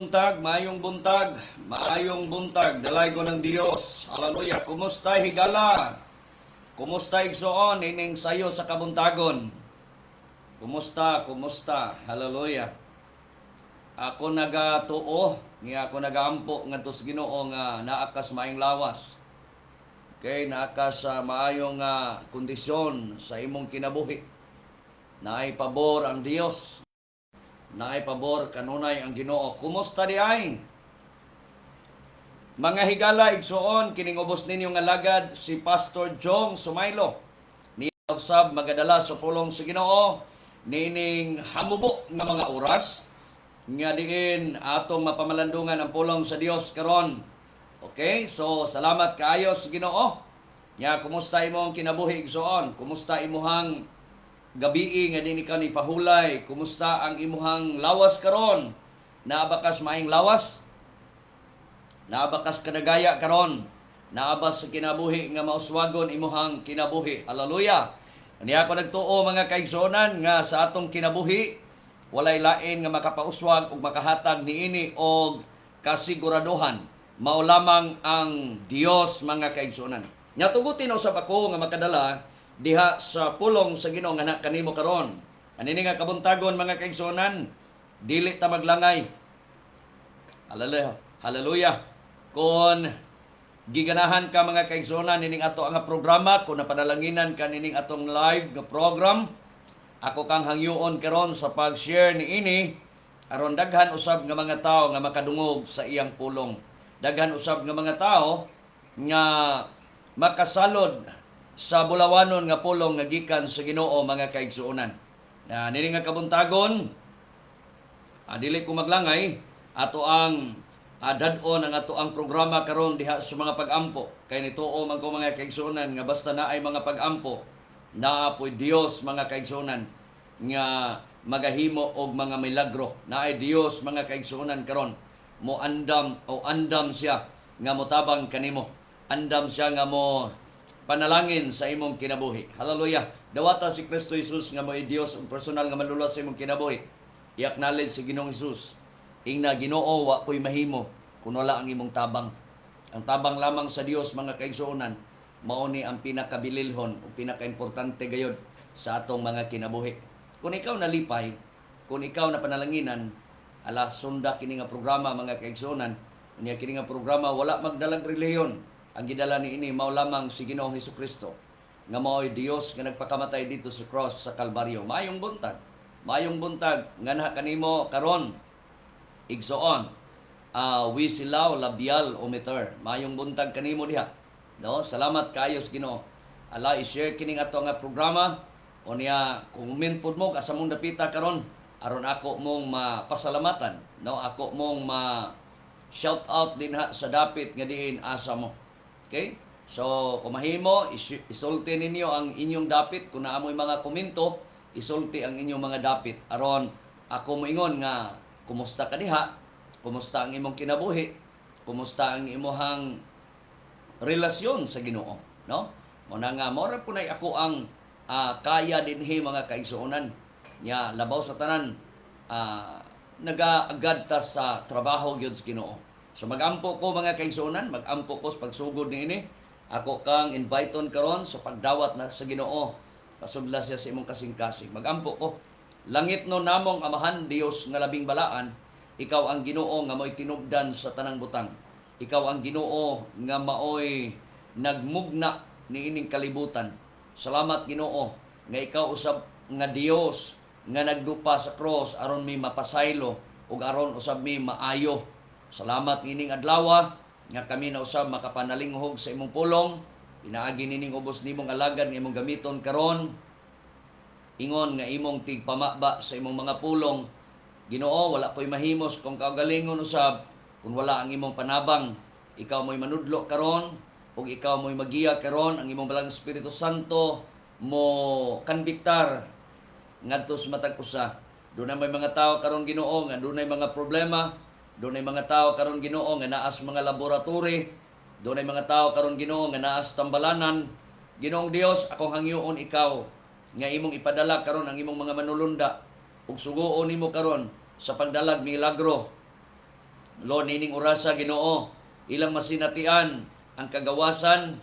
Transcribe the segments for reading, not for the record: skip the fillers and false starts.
Buntag, maayong buntag, maayong buntag, dalaygon ng Dios. Hallelujah. Kumusta, higala? Kumusta, igsoon, ining sayo sa kabuntagon? Kumusta, kumusta? Hallelujah. Ako nagatuo, nga ako nagaampo ngadto sa Ginoo nga naa kas maayong lawas. Okay, naa ka sa maayong kondisyon sa imong kinabuhi. Naay pabor ang Dios. Naay pabor kanunay ang Ginoo. Kumusta di ay? Mga higala, igsoon, kining ubos ninyo nga alagad si Pastor Jong Sumaylo. Niya usab magadala sa pulong sa Ginoo niining hamubo nga mga oras nga diin atong mapamalandungan ang pulong sa Dios karon. Okay? So salamat kaayo sa Ginoo. Nya kumusta imong kinabuhi, igsoon? Kumusta imuhang gabii nga din ikaw ni pahulay? Kumusta ang imuhang lawas karon? Naa ba kas maayong lawas? Naa ba kas kadagaya karon? Naa ba sa kinabuhi nga mauswagon imuhang kinabuhi? Hallelujah. Niya ako nagtuo, mga kaigsuonan, nga sa atong kinabuhi walay lain nga makapauswag ug makahatag niini og kasiguraduhan, mao lamang ang Dios, mga kaigsuonan. Nya tugutin usab ako nga makadala diha sa pulong sa Ginoo nga na kanimo karon. Anini nga kabuntagon, mga kaigsuonan, dili ta maglangay. Hallelujah. Hallelujah. Kung giganahan ka, mga kaigsuonan, nining ato ang programa, kung napanalanginan ka nining atong live nga program, ako kang hangyoon karon sa pag-share niini aron daghan usab nga mga tao nga makadungog sa iyang pulong. Daghan usab nga mga tao nga makasalod sa bulawanon nga pulong nga gikan sa Ginoo, mga kaigsuonan. Na nini nga kabuntagon, dili ko maglangay, ato ang dad-on ang ato ang programa karon diha sa mga pag-ampo. Kay nituo man ko, mga kaigsuonan, nga basta naay mga pag-ampo, naa po'y Dios, mga kaigsuonan, nga magahimo og mga milagro. Naay Dios, mga kaigsuonan, karon mo andam o andam siya nga motabang kanimo. Andam siya nga mo panalangin sa imong kinabuhi. Hallelujah. Dawata si Kristo Jesus nga mo'y Dios ug personal nga manlulas sa imong kinabuhi. I-acknowledge si Ginoong Jesus. Ingna, "Ginoo, wa ko'y mahimo kung wala ang imong tabang." Ang tabang lamang sa Dios, mga kaigsuonan, mao ni ang pinakabililhon o pinakaimportante gayod sa atong mga kinabuhi. Kung ikaw nalipay, kung ikaw na panalanginan, ala, sunda kini nga programa, mga kaigsuonan. Unya kini nga programa wala magdalag relihiyon. Ang gidala niini mao lamang si Ginoong Hesukristo nga mao'y Dios nga nagpakamatay dito sa cross sa Kalbaryo. Maayong buntag. Maayong buntag nganha kanimo karon, igsoon. Wisilaw labial ometer. Maayong buntag kanimo diha. No, salamat kaayo sa Ginoo. Ala, i-share kining ato nga programa. Unya kung comment pod mo asa mong dapita karon aron ako mong mapasalamatan, no, ako mong ma shout out dinha sa dapit nga diin asa mo. Okay? So, kung mahimo, isulti ninyo ang inyong dapit. Kung naa moy mga komento, isulti ang inyong mga dapit. Aron ako moingon nga kumusta ka diha, kumusta ang imong kinabuhi, kumusta ang imuhang relasyon sa Ginoo, no? Mo na nga mao ra punay ako ang kaya dinhi, mga kaigsuonan. Nya labaw sa tanan, nagaagad ta sa trabaho gyud sa Ginoo. So magampo ko, mga kaigsuonan, magampo ko sa pagsugod niini. Ako kang inviteon karon sa pagdawat na sa Ginoo. Pasudla siya sa imong kasing-kasing. Magampo ko. Langit no namong Amahan Dios nga labing balaan, ikaw ang Ginoo nga mo'y tinubdan sa tanang butang. Ikaw ang Ginoo nga maoy nagmugna niining kalibutan. Salamat, Ginoo, nga ikaw usab nga Dios nga nagdupa sa cross aron mi mapasaylo ug aron usab mi maayo. Salamat ining adlaw nga kami na usab makapanalinghog sa imong pulong. Pinaagi nining ubos nimong alagad nga imong gamiton karon ingon nga imong tigpamaba sa imong mga pulong. Ginoo, wala ko'y mahimos kung kaugalingon usab kung wala ang imong panabang. Ikaw mo'y manudlo karon ug ikaw mo'y magiya karon. Ang imong Balang Espiritu Santo mo kanbiktar ngadto sa matag usa. Dunay may mga tao karon, Ginoo, nga dunay mga problema. Dunay mga tao karon, Ginoo, nga naa sa mga laboratory. Dunay mga tao karon, Ginoo, nga naa sa tambalanan. Ginoong Dios, akong hangyoon ikaw nga imong ipadala karon ang imong mga manulunda ug suguon nimo karon sa pagdalag milagro. Lord, niining orasa, Ginoo, ilang masinatian ang kagawasan,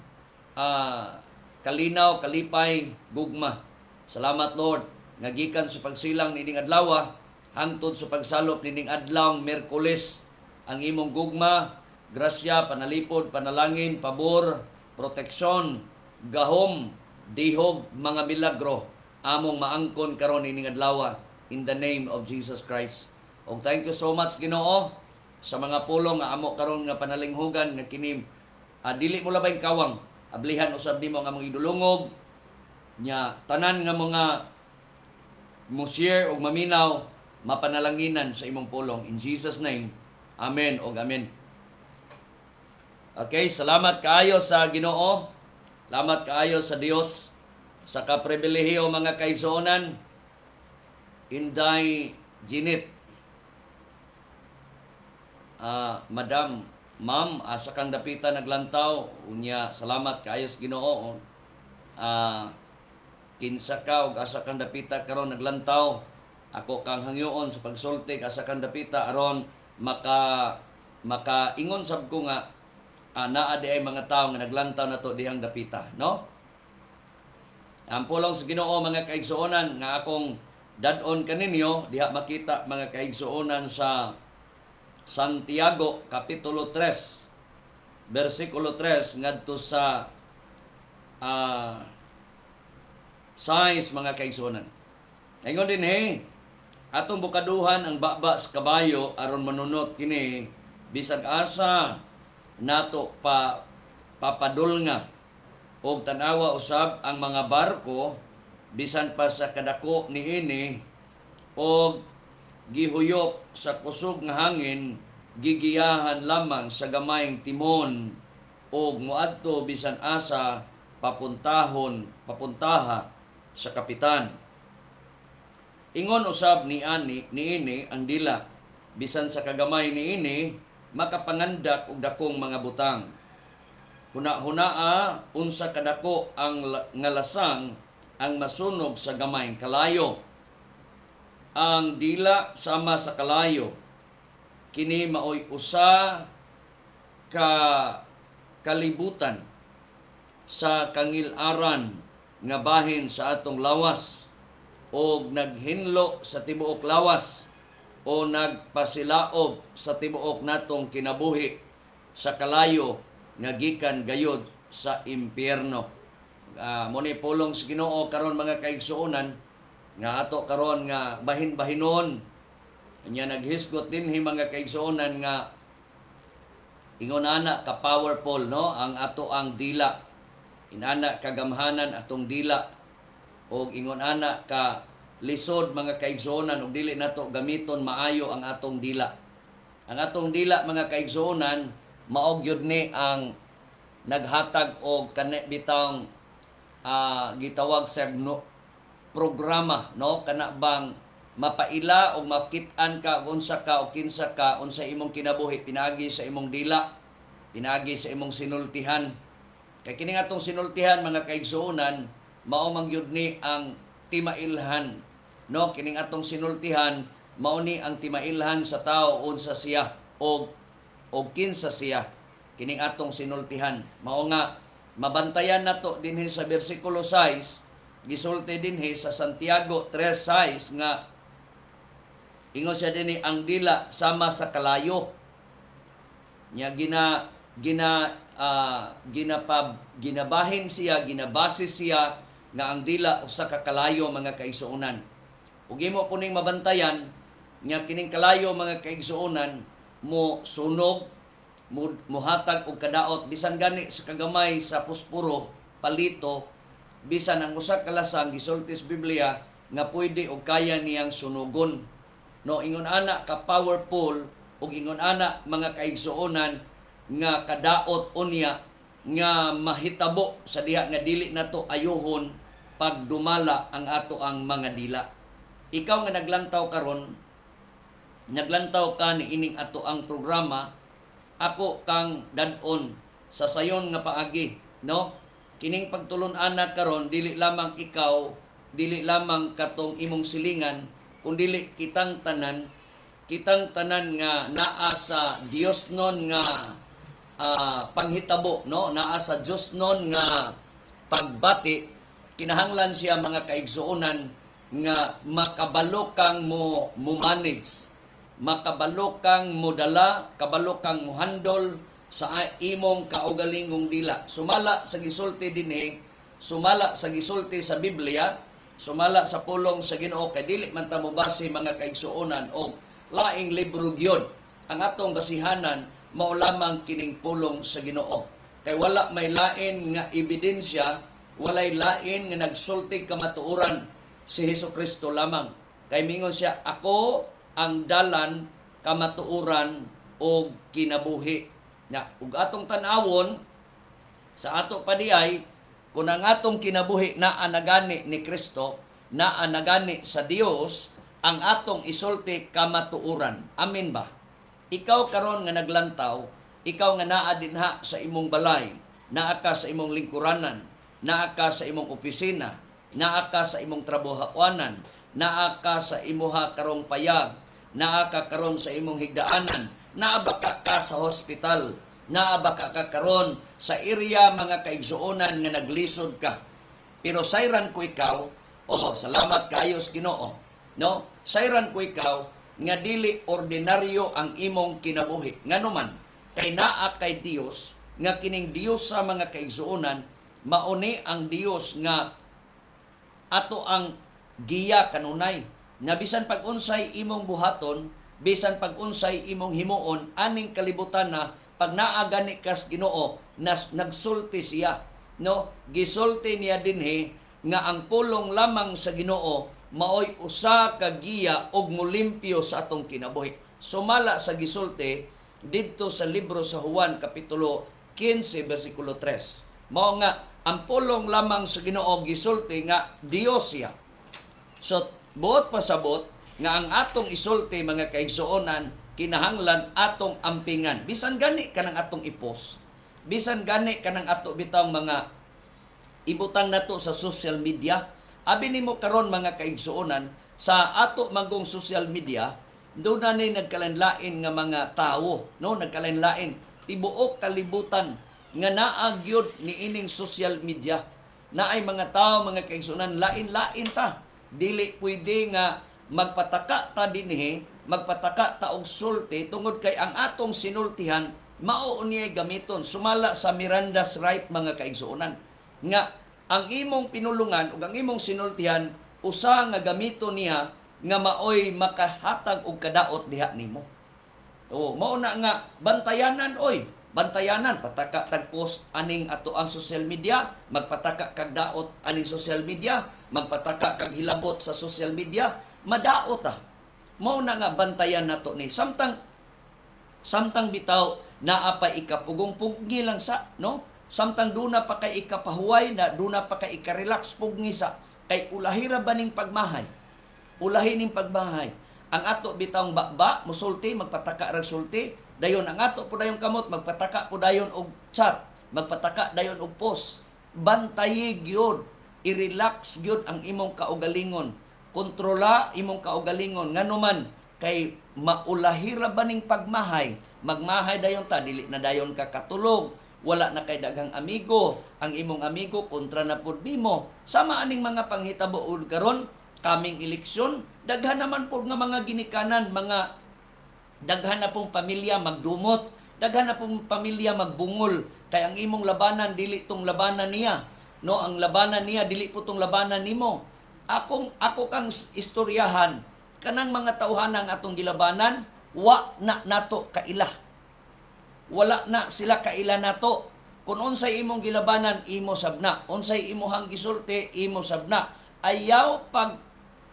kalinaw, kalipay, gugma. Salamat, Lord, nga gikan sa pagsilang niining adlaw hangtod sa pagsalop niining adlawng Miyerkules, ang imong gugma, grasya, panalipod, panalangin, pabor, proteksyon, gahom, dihog, mga milagro among maangkon karon ining adlaw in the name of Jesus Christ. Og thank you so much, Ginoo, sa mga pulong nga amo karon nga panalinghugan nga kini dili mo labay kawang ablihan usab nimo ang among idulungog nya tanan nga mga mo share og maminaw mapanalanginan sa imong pulong. In Jesus' name. Amen og amen. Okay, salamat kaayo sa Ginoo. Salamat kaayo sa Dios sa kapribilehiyo, mga kaigsuonan. Inday Jinit. Madam, ma'am, asa kang dapita naglantaw? Unya, salamat kaayo sa Ginoo. Kinsa ka ug asa kang dapita karon naglantaw? Ako kang hangyoon sa pagsulti asa kang dapita aron maka makaingon sab ko nga naa di ay mga tawo nga naglantaw nato dihang dapita, no? Ang pulong sa Ginoo, mga kaigsuonan, nga akong dad-on kaninyo diha makita, mga kaigsuonan, sa Santiago kapitulo 3 bersikulo 3 ngadto sa 6, mga kaigsuonan. Ingon dinhi, "Atong bukaduhan ang baba sa kabayo aron manunot kini bisag asa nato pa papadulnga. Og tan-awa usab ang mga barko, bisan pa sa kadako niini og gihuyop sa kusog nga hangin, gigiyahan lamang sa gamayng timon og moadto bisan asa papuntahon papuntaha sa kapitan. Ingon usab ni ani niini ang dila, bisan sa kagamay niini, makapangandak og dakong mga butang. Huna-hunaa unsa kadako ang nga lasang ang masunog sa gamayng kalayo. Ang dila sama sa kalayo. Kini maoy usa ka kalibutan sa kangil-aran nga bahin sa atong lawas og naghinlo sa tibuok lawas o nagpasilaob sa tibuok natong kinabuhi sa kalayo nga gikan gayod sa impyerno." Mo ni pulong sa Ginoo karon, mga kaigsuonan, nga ato karon nga bahin-bahinon. Nya naghisgot dinhi, mga kaigsuonan, nga ingon ana ka powerful, no, ang ato ang dila. Inana kagamhanan atong dila og ingon ana ka lisod, mga kaigsuonan, og dili nato gamiton maayo ang atong dila. Ang atong dila, mga kaigsuonan, mao gyud ni ang naghatag og kani bitang gitawag sa no, programa, no, kana bang mapaila og makit-an ka unsa ka o kinsa ka, unsa imong kinabuhi pinaagi sa imong dila, pinaagi sa imong sinultihan. Kay kini atong sinultihan, mga kaigsuonan, mao man gyud ni ang timailhan, no? Kining atong sinultihan, mao ni ang timailhan sa tao unsa siya og kinsa siya, kining atong sinultihan. Mao nga mabantayan nato dinhi sa bersikulo 6, gisulti dinhi sa Santiago 3:6 nga ingon siya dinhi, ang dila sama sa kalayo. Nya gina gina ginapa ginabahin siya, ginabase siya nga ang dila usa ka kalayo, mga kaigsuonan. Ug imo po ning mabantayan nga kining kalayo, mga kaigsuonan, mo sunog, muhatag og kadaot bisan gani sa kagamay sa posporo, palito, bisan ang usa ka lasang, gisulti sa Biblia nga pwede og kaya niyang sunugon, no? Ingon ana ka powerful ug ingon ana, mga kaigsuonan, nga kadaot unya nga mahitabo sa diha nga dili nato ayuhon pagdumala ang ato ang mga dila. Ikaw nga naglantaw karon, naglantaw ka ni ining ato ang programa, ako kang dad-on sa sayon nga paagi, no? Kining pagtulon-ana karon, dili lamang ikaw, dili lamang katong imong silingan, kun dili kitang tanan. Kitang tanan nga naa sa Dios non nga panghitabo, no, naa sa Dios non nga pagbati, kinahanglan siya, mga kaigsuonan, nga makabalo kang mo manage, makabalo kang modala, kabalo kang mohandle sa imong kaugalingong dila. Sumala sa gisulti dinhi, sumala sa gisulti sa Biblia, sumala sa pulong sa Ginoo, kay dili man ta mobase, mga kaigsuonan, og laing libro gyud. Ang atong basihanan mao lamang kining pulong sa Ginoo. Kay wala may lain nga ebidensya, walay lain nga nagsulti kamatuoran, si Hesus Kristo lamang. Kay mingon siya, "Ako ang dalan, kamatuoran ug kinabuhi." Nya, ug atong tan-awon sa ato pa diay kung ang atong kinabuhi naa nagani ni Kristo, naa nagani sa Dios, ang atong isulti kamatuoran. Amen ba? Ikaw karon nga naglantaw, ikaw nga naa dinha sa imong balay, naa ka sa imong lingkuranan, naa ka sa imong opisina, naa ka sa imong trabahoanan, naa ka sa imuha karong payag, naa ka karon sa imong higdaanan, naa ba ka sa hospital, naa ba ka karon sa area, mga kaigsuonan, nga naglisod ka. Pero sayran ko ikaw, oh, salamat kaayo sa Ginoo, no? Sayran ko ikaw nga dili ordinaryo ang imong kinabuhi. Ngano man, kay naa kay Dios, nga kining Dios sa mga kaigsuonan, mauni ang Dios nga ato ang giya kanunay. Na bisan pag-unsay imong buhaton, bisan pag-unsay imong himuon aning kalibutan na, pag naa gani kas Ginoo, nas nagsulti siya, no? Gisulti niya dinhi nga ang pulong lamang sa Ginoo maoy usa ka giya og molimpyo sa atong kinabuhi. Sumala sa gisulti didto sa libro sa Juan kapitulo 15 bersikulo 3. Mao nga ang pulong lamang sa Ginoo, gisulti nga Dios siya. So buot pasabot nga ang atong isulti, mga kaigsuonan, kinahanglan atong ampingan. Bisan gani kanang atong ipos, bisan gani kanang ato bitawng mga ibutang nato sa social media. Abi nimo karon, mga kaigsuonan, sa ato magong social media, doon na ni nagkalain-lain nga mga tawo, no? Nagkalain-lain tibuok kalibutan nga naa gyud niining social media. Naay mga tao, mga kaigsuonan, lain-lain ta. Dili pwede nga magpataka ta dinhi, magpataka ta og sulti, tungod kay ang atong sinultihan mao unyay gamiton. Sumala sa Miranda's right, mga kaigsuonan, nga ang imong pinulungan ug ang imong sinultihan usa nga gamiton niya nga maoy makahatag og kadaot diha nimo. O mao na nga bantayanan oy, bantayanan. Pataka tag post aning ato ang social media, magpataka kag daot aning social media, magpataka kag hilabot sa social media, madaot ta. Mao na nga bantayan nato ni samtang bitaw naa pa ikapugong-pugni lang sa, no? Samtang duna pa kay ikapahuway na, duna pa kay ikarelax, pugni sa, kay ulahi ra ba ning pagmahay? Ulahi ning pagmahay. Ang ato bitawng baba musulti, magpataka rag sulti dayon. Ang ato po dayon kamot, magpataka po dayon og chat, magpataka dayon og post. Bantayi gyud, i-relax gyud ang imong kaugalingon, kontrola imong kaugalingon. Nganuman kay maulahi ra ba ning pagmahay? Magmahay dayon ta, dili na dayon ka katulog, wala na kay daghang amigo, ang imong amigo kontra na pud nimo. Sama aning mga panghitabo ug karon kaming eleksyon, daghan naman pud nga mga ginikanan, mga daghan na pong pamilya magdumot, daghan na pong pamilya magbungol, kay ang imong labanan dili tong labanan niya, no? Ang labanan niya dili po tong labanan nimo. Akong ako kang istoryahan, kanang mga tawhanang atong gilabanan, wa na nato kaila, wala na sila kaila nato. Kung unsay imong gilabanan, imo sabna. Unsay imuhang gisulti, imo sabna. Ayaw pag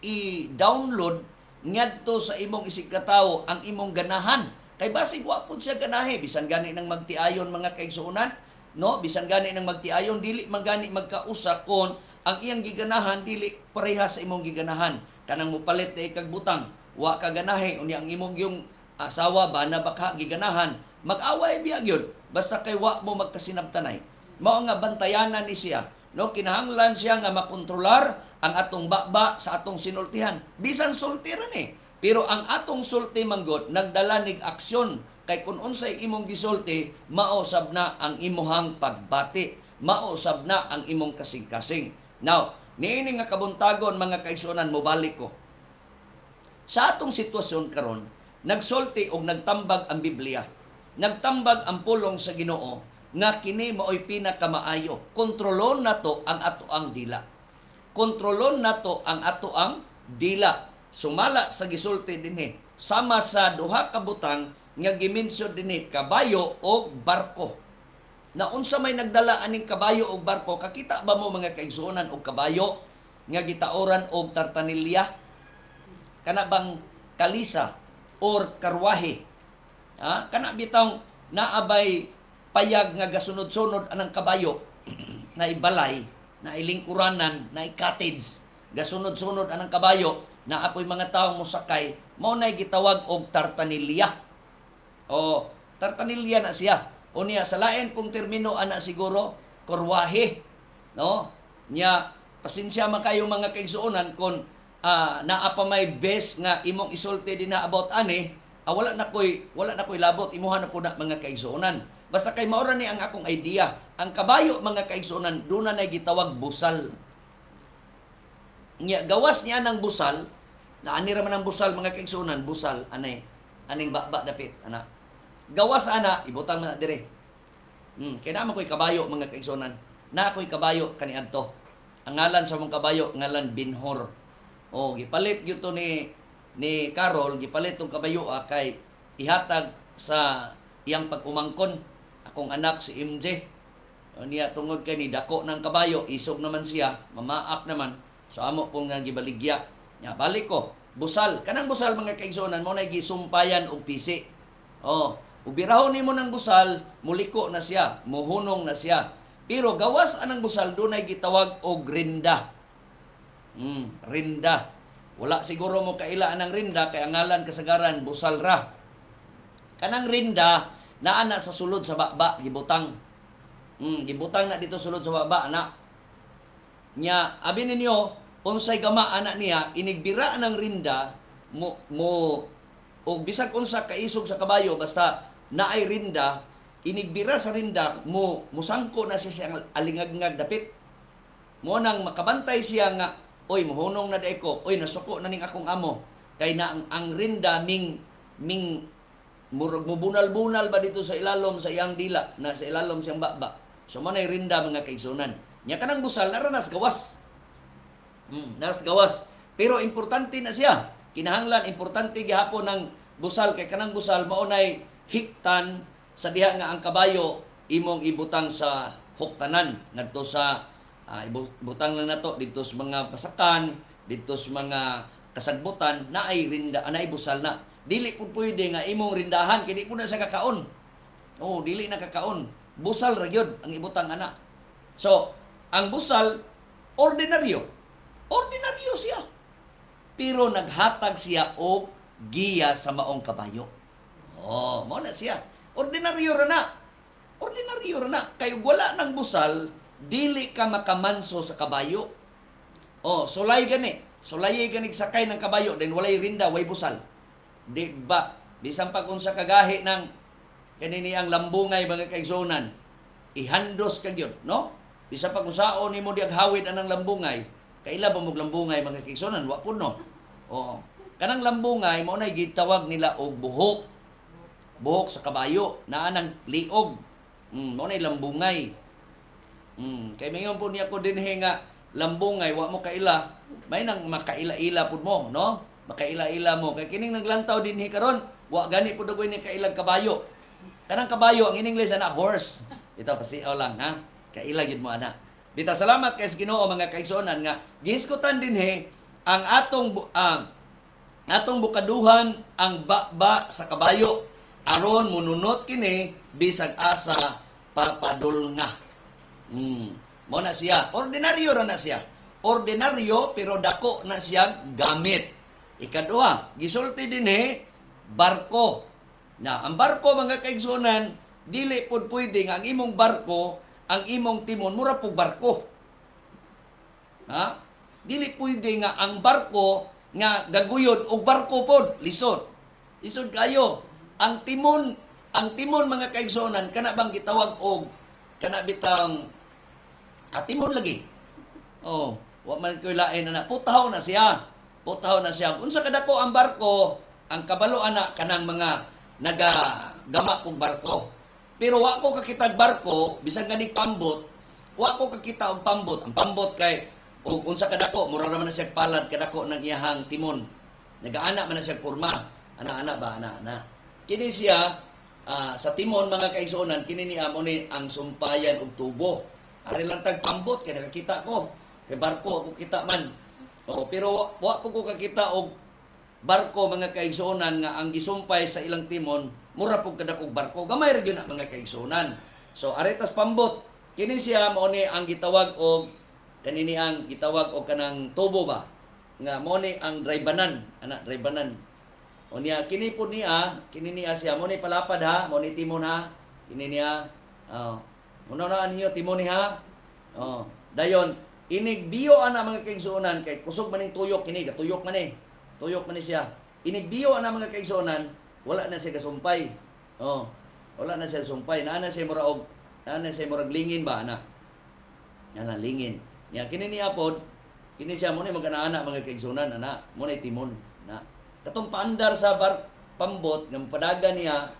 i-download ngadto sa imong isigkatawo ang imong ganahan. Kay basig wa pud siya ganahe. Bisan gani nang magtiayon, mga kaigsuonan, no? Bisan gani nang magtiayon, dili man gani magkausa kon ang iyang giganahan dili pareha sa imong giganahan. Kanang mopalit na ikag butang, wa ka ganahe, unya ang imong yung asawa, bana baka giganahan, mag-away biya gyud basta kay wa mo magkasinabtanay. Mao nga bantayanan ni siya, no? Kinahanglan siya nga makontrolar ang atong baba sa atong sinultihan, bisan sulti ra ni. Pero ang atong sulti manggod nagdala nig aksyon, kay kung unsay imong gisulti, mao sab na ang imuhang pagbati, mao sab na ang imong kasing-kasing. Now, niini nga kabuntagon, mga kaigsuonan, mobalik ko sa atong sitwasyon karon. Nagsulti og nagtambag ang Biblia. Nagtambag ang pulong sa Ginoo nga kini maoy pinakamaayo. Kontrolon nato ang atoang dila. Kontrolon nato ang atoang dila. Sumala sa gisulti dinhi, sama sa duha ka butang nga gimensyon dinhi, kabayo o barko. Na unsa may nagdala aning kabayo og barko? Kakita ba mo, mga kaigsuonan, og kabayo nga gitaoran og tartanilya? Kana bang kalisa or karwahe? Ha? Kana bitawng naabay payag nga gasunod-sunod anang kabayo, na ibalay, na ilingkuranan, na cottage, gasunod-sunod anang kabayo, na apoy mga taong mosakay, mao nay gitawag og tartanilya. O tartanilya na siya. O niya sa lain pong termino ana siguro korwahe, no? Nya pasensya man kayo, mga kaigsuonan, kung naa pa may best nga imong isulti din na about ani, wala na koy labot, imuha na po na, mga kaigsuonan. Basta kay maura ni ang akong idea. Ang kabayo, mga kaigsuonan, doon na gitawag busal. Nya gawas niya ng busal, na ani ra man ang busal, mga kaigsuonan, busal anay aning baba dapit ana. Gawas ana, ibutang na dire. Kay naa man ko'y kabayo, mga kaigsuonan. Na ako'y kabayo kaniadto. Ang ngalan sa mong kabayo, ngalan Binhor. O gipalit gyud to ni Carol, gipalit tong kabayo kay ihatag sa iyang pag-umangkon, akong anak si MJ. O, niya tungod kay ni dako ng kabayo, isog naman siya, mamaak naman. So amo pong nga gibaligya. Nya balik ko, busal. Kanang busal, mga kaigsuonan, mo na gisumpayan og pisi. Oh, ubirahon nimo ng busal, muliko na siya, muhunong na siya. Pero gawas anang busal, dunay gitawag og rinda. Rinda. Wala siguro mo kaila anang rinda kay ang ngalan kasagaran busal ra. Kanang rinda naa na sa sulod sa baba gibutang. Gibutang na dito sulod sa baba ana. Nya abi ninyo unsay gama ana niya, inigbira ng rinda mo mo og bisag unsa kaisog sa kabayo, basta naay rinda, inigbira sa rinda mo musangko na siya siyang alingagngag dapit. Mo nang makabantay siya nga, "Oy, mohunong na diay ko, oy, nasuko na ning akong amo," kay na ang rinda ming ming murag mubunal-bunal ba dito sa ilalom sa iyang dila, na sa ilalom siyang baba. So mo nay rinda, mga kaigsunan. Nya kanang busal naranas gawas. Naras gawas. Pero importante na siya. Kinahanglan importante gihapon ng busal kay kanang busal mao nay hiktan sa diha nga ang kabayo imong ibutang sa huktanan ngadto sa ibutang lang nato didto sa mga pasakan, didto sa mga kasagbutan, naay rinda, naay busal na. Dili pud pwede nga imong rindahan kay di pud na siya kakaon. Oh, dili na kakaon. Busal ra gyud ang ibutang ana. So, ang busal ordinaryo. Ordinaryo siya. Pero naghatag siya og giya sa maong kabayo. Oh, mao na siya. Ordinaryo ra na. Ordinaryo ra na. Kay wala ng busal, dili ka makamanso sa kabayo. Oh, sulay gani. Sulay gani sakay ng kabayo, then walay rinda, way busal. Di ba? Bisan pag unsa kagahi ng kanini ang lambungay, mga kaigsuonan, ihandos ka gyud, no? Bisan pag unsaon nimo diag hawid anang lambungay, kaila ba mo lambungay, mga kaigsuonan? Wa pud, no? Oo. Kanang lambungay mao nay gitawag nila og buhok. Buhok sa kabayo, naa nang liog. Mao nay lambungay. Kay mayon po niya ko dinhi nga lambungay, wa mo kaila, may nang makaila-ila pud mo, no? Makaila-ila mo kay kining naglantaw dinhi karon, wa gani pud agoy ni kailang kabayo. Kanang kabayo ang in English ana horse. Ito pasiaw lang ha. Kaila gyud mo ana. Bitaw salamat kay sa Ginoo, mga kaigsuonan, nga gihisgutan dinhi ang atong bukaduhan ang baba sa kabayo aron mununot kini bisag asa papadulnga. Mo na siya. Ordinaryo ra na siya. Ordinaryo pero dako na siya gamit. Ikaduha, gisulti dinhi barko. Na ang barko, mga kaigsuonan, dili pud pwede nga ang imong barko, ang imong timon mura pug barko. Ha? Dili pwede nga ang barko Nga gaguyod og barko pod, lisod. Lisod kayo. Ang timon, mga kaigsuonan, kana bang gitawag og kana bitang timon lagi. Oh, wa man koy lain ana. Putaw na siya. Putaw na siya. Unsa kadako ang barko, ang kabalo ana kanang mga nagagama kog barko. Pero wa ko kakitag barko, bisan ganig pambot, wa ko kakita og pambot. Ang pambot kay og unsa kadako, mura ra man na siya palad kadako ng iyahang timon. Nagaana man na siya porma. Ana-ana ba, ana-ana. Kini siya sa timon, mga kaigsuonan, kini niya mo ni ang sumpayan og tubo. Ari lang tag pambot kay nakakita ko. Kay barko ako kita man. Oo, pero wa po ko kakita og barko, mga kaigsuonan, nga ang gisumpay sa ilang timon mura pug kadakog barko. Gamay ra gyud na, mga kaigsuonan. So aretas pambot. Kini siya mao ni ang gitawag og kanini ang gitawag og kanang tubo ba nga mao ni ang draybanan, ana, draybanan. O niya kini pud niya, kini niya siya mo ni palapad ha, mo ni timon ha. Kini niya, oh. Muna na ninyo timon ni ha. Oh, dayon inig biyo ana, mga kaigsuonan, kay kusog man ning tuyok kini, gatuyok man ni. Tuyok man ni siya. Inig biyo ana, mga kaigsuonan, wala na siya gasumpay. Oh, wala na siya sumpay. Naa na siya murag lingin ba ana. Ana lingin. Nya kini niya pod, kini siya mo ni magana-ana, mga kaigsuonan, ana, mo ni timon na. Katong paandar sa bar pambot nga padagan niya,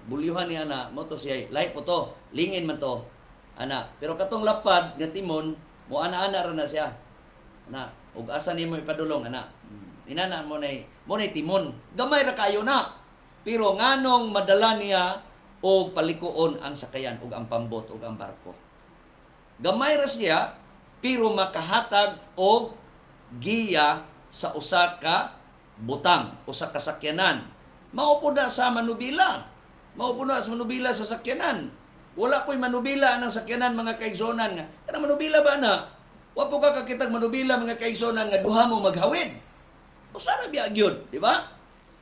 bulyuhan niya na mo to siya, lahi po to, lingin man to ana. Pero katong lapad nga timon mo, ana-ana ra na siya ana, ug asa nimo ipadulong ana, inana mo nay timon. Gamay ra kayo na, pero nganong madala niya og palikuon ang sakayan ug ang pambot ug ang barko? Gamay ra siya pero makahatag og giya sa usa ka butang, usa ka sakyanan. Mao po na sa manubila. Mao po na sa manubila sa sakyanan. Wala po'y manubila ang sakyanan, mga kaigsonan, nga. Kana manubila ba na? Wa po ka kakitag manubila, mga kaigsonan, nga duha mo maghawid. Usa ra biya gyud, di ba?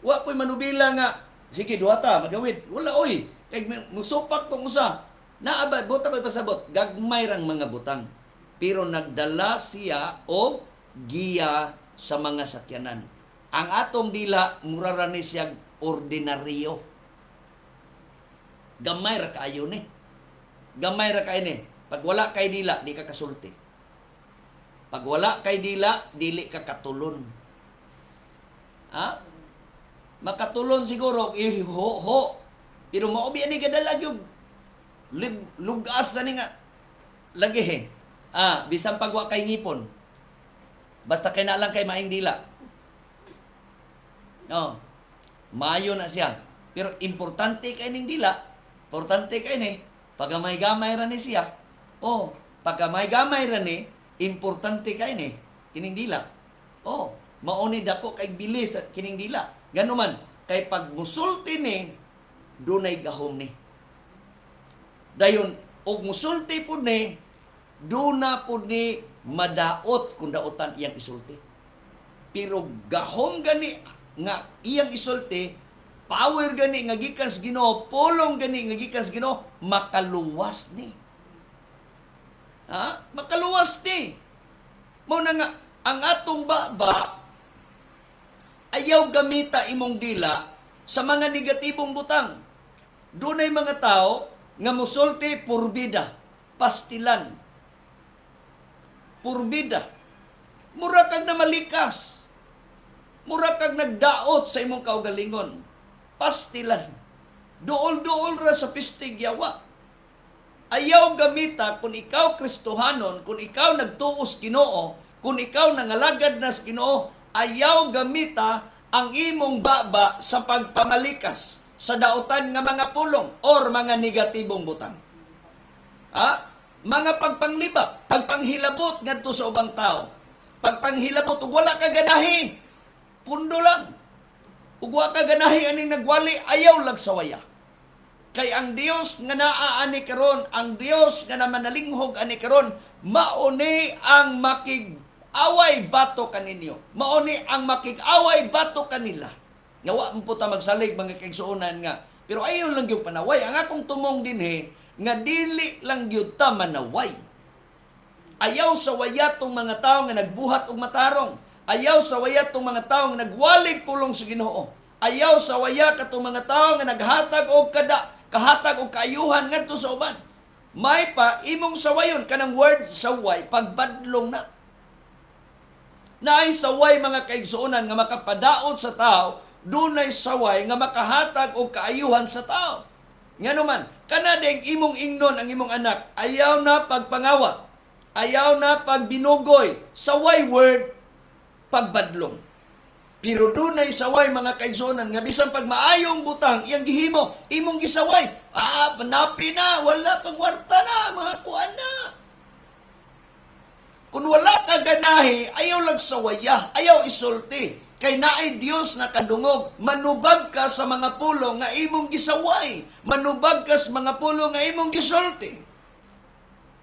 Wa po'y manubila nga sige, duha ta maghawid. Wala oy. Kay musupak tong usa. Naa ba butang ko'y pasabot, gagmay rang mga butang. Pero nagdala siya og giya sa mga sakyanan. Ang atong dila mura ra ni siya ordinaryo. Gamay ra kaayo ni. Gamay ra kaayo ni. Pag wala kay dila, di ka kasulti. Pag wala kay dila, dili ka katulon. Ha? Makatulon siguro, ho ho. Pero mao biya ni gadala gyud. Lugas na ni nga lagi eh. Bisan pag wa kay ngipon. Basta kay na lang kay maing dila. No. Maayo na siya. Pero importante kay ning dila. Importante kay ni. Pagamay-gamay ra ni siya. Oh, pagkamay-gamay ra ni, importante kay ni kining dila. Oh, mao ni dako kay bilis at kining dila. Ganuman, kay pag musulti ni, dunay gahom ni. Dayon, og musulti pud ni, duna pud ni madaot kung daotan iyang isulti. Pero gahom gani nga iyang isulti, power gani nga gikan sa Ginoo, pulong gani nga gikan sa Ginoo, makaluwas ni. Ha? Makaluwas ni. Mao na nga ang atong baba, ayaw gamita imong dila sa mga negatibong butang. Dunay mga tao nga musulti purbida, pastilan. Purbida. Mura kag namalikas. Mura kag nagdaot sa imong kaugalingon. Pastilan. Duol-duol ra sa pistig yawa. Ayaw gamita kung ikaw Kristohanon, kung ikaw nagtuos Ginoo, kung ikaw nangalagad na sa Ginoo, ayaw gamita ang imong baba sa pagpamalikas sa daotan nga mga pulong or mga negatibong butang. Ha? Mga pagpanglibak, pagpanghilabot ngadto sa ubang tao. Pagpanghilabot ug wala ka ganahi, pundo lang. Ug wa ka ganahi aning nagwali, ayaw lagsawaya. Kay ang Dios nga naa ani karon, ang Dios nga namanalinghog ani karon, mao ni ang makig-away bato kaninyo. Mao ni ang makig-away bato kanila. Nga wa man po ta magsalig, mga kaigsuonan, nga. Pero ayon lang gyud panaway. Ang akong tumong dinhi nga dili lang gyud ta manaway. Ayaw sa wayatong mga tao nga nagbuhat og matarong. Ayaw sawaya tong mga tawo nga nagwalig pulong sa Ginoo. Ayaw sawaya katong mga tawo nga naghatag og kada kahatag og kaayuhan ngadto sa uban. May pa imong sawayon kanang word saway, pagbadlong na. Naay saway, mga kaigsuonan, nga makapadaot sa tao, dunay saway nga makahatag og kaayuhan sa tao. Ngano man, kana ding imong ingnon ang imong anak, "Ayaw na pagpangawat, ayaw na pagbinugoy," saway word, pagbadlong. Pero dunay saway, mga kaigsuonan, nga bisan pag maayong butang iyang gihimo, imong gisaway. "Ah, panapi na, wala pang kwarta na, mga kuan na." Kung wala ka ganahi, ayaw lang sawaya, ayaw isulti. Kay naay Dios na kadungog, manubag ka sa mga pulong nga imong gisaway. Manubag ka sa mga pulong nga imong gisulti.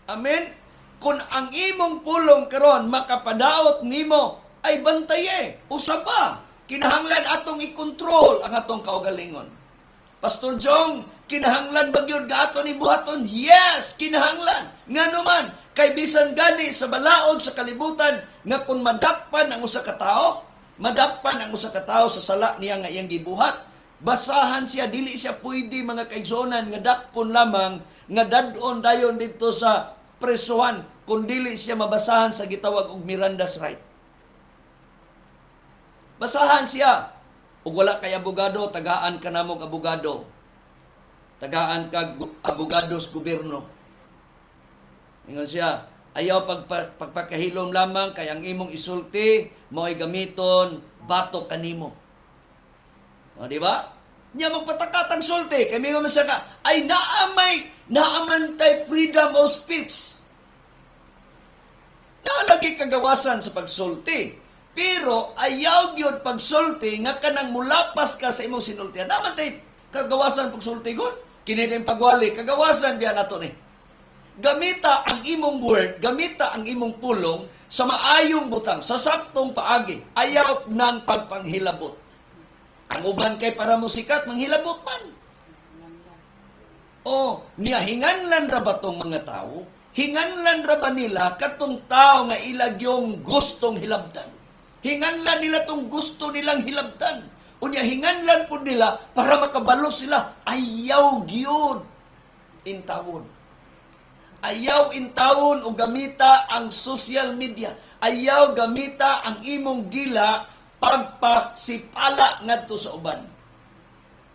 Amen? Kung ang imong pulong karon makapadaot nimo, ay bantaye. Usa pa, kinahanglan atong i-control ang atong kaugalingon. "Pastor Jong, kinahanglan ba gyud ga ato ni buhaton?" Yes, kinahanglan. Ngano man, kay bisan gani sa balaod sa kalibutan nga kung madakpan ang usa ka tawo, madakpan ang usa ka tawo sa sala niya nga iyang gibuhat, basahan siya, dili siya pwede, mga kaigsuonan, nga dakpon lamang nga dad-on dayon didto sa presuhan kung dili siya mabasahan sa gitawag og Miranda's right. Basahan siya. Ug wala kay abogado, tagaan ka namog abogado. Tagaan ka abogado sa gobyerno. Ingon siya, ayaw pagpakahilom lamang kay ang imong isulti mao'y gamiton batok kanimo. O, di ba? Nya magpatakat ang sulti kay mingon man siya ka ay naa may naaman tay freedom of speech. Naalagi kagawasan sa pagsulti. Pero ayaw gyud pagsulti nga kanang mulapas ka sa imong sinultian. Naman tay kagawasan pagsulti gud. Kini din pagwali, kagawasan biya nato ni. Gamita ang imong word, gamita ang imong pulong sa maayong butang, sa saktong paagi. Ayaw nang pagpanghilabot. Ang uban kay para mo sikat, manghilabot man. O, niya hinganlan ra ba tong mga tao? Hinganlan ra ba nila katong tao nga ilagyong gustong hilabtan? Hinganlan nila tong gusto nilang hilabtan. Unya hinganlan pud nila para makabalo sila. Ayaw gyud intawon. Ayaw intawon o gamita ang social media. Ayaw gamita ang imong dila pagpasipala ngadto sa uban.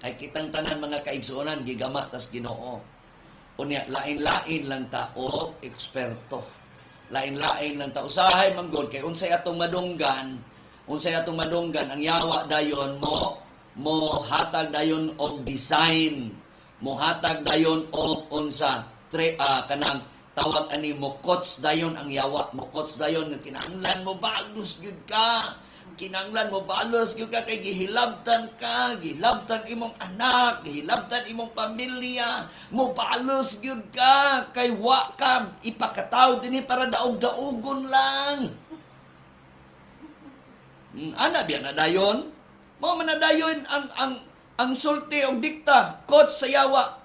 Kay kitang tanan, mga kaigsuonan, gigama tas Ginoo. Unya lain-lain lang tao eksperto. Lain-lain lang ta. Usahay man gud kay unsay atong madunggan, ang yawa dayon mo mo hatag dayon og design, mo hatag dayon og unsa tre, kanang tawag ani, mo coach dayon ang yawa, mo coach dayon nga kinahanglan mo balos gyud ka, kinahanglan mo balos gyud ka kay gihilabtan ka, gihilabtan imong anak, gihilabtan imong pamilya, mo balos gyud ka kay wa ka ipakataw dinhi para daog-daugon lang. Ana biya na dayon? Mao man na dayon ang sulti og dikta, coach sa yawa.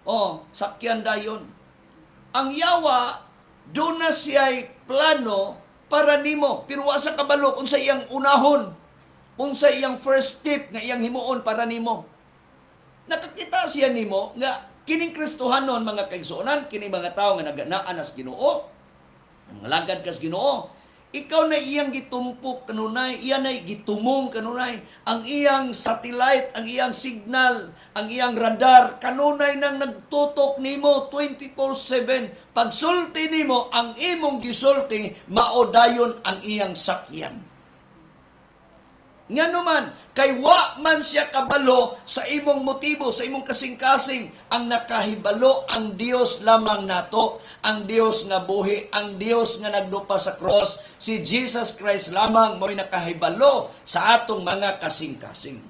Oh, sakyan dayon. Ang yawa doon na siya'y plano para nimo, pero wa sa kabalo unsa iyang unahon, unsa iyang first step nga iyang himuon para nimo. Nakakita siya nimo nga kining Kristohanon, mga kaigsuonan, kining mga tawo nga naganaan as Ginoo, ang lagad kas Ginoo, ikaw na iyang gitumpok kanunay, iya na gitumong kanunay, ang iyang satellite, ang iyang signal, ang iyang radar, kanunay nang nagtutok nimo 24/7. Pagsulti nimo, ang imong gisulti, mao dayon ang iyang sakyan. Ngano man, kay wa man siya kabalo sa imong motibo, sa imong kasing-kasing. Ang nakahibalo ang Dios lamang nato, ang Dios nga buhi, ang Dios nga nagdupa sa cross, si Jesus Christ lamang mo'y nakahibalo sa atong mga kasing-kasing.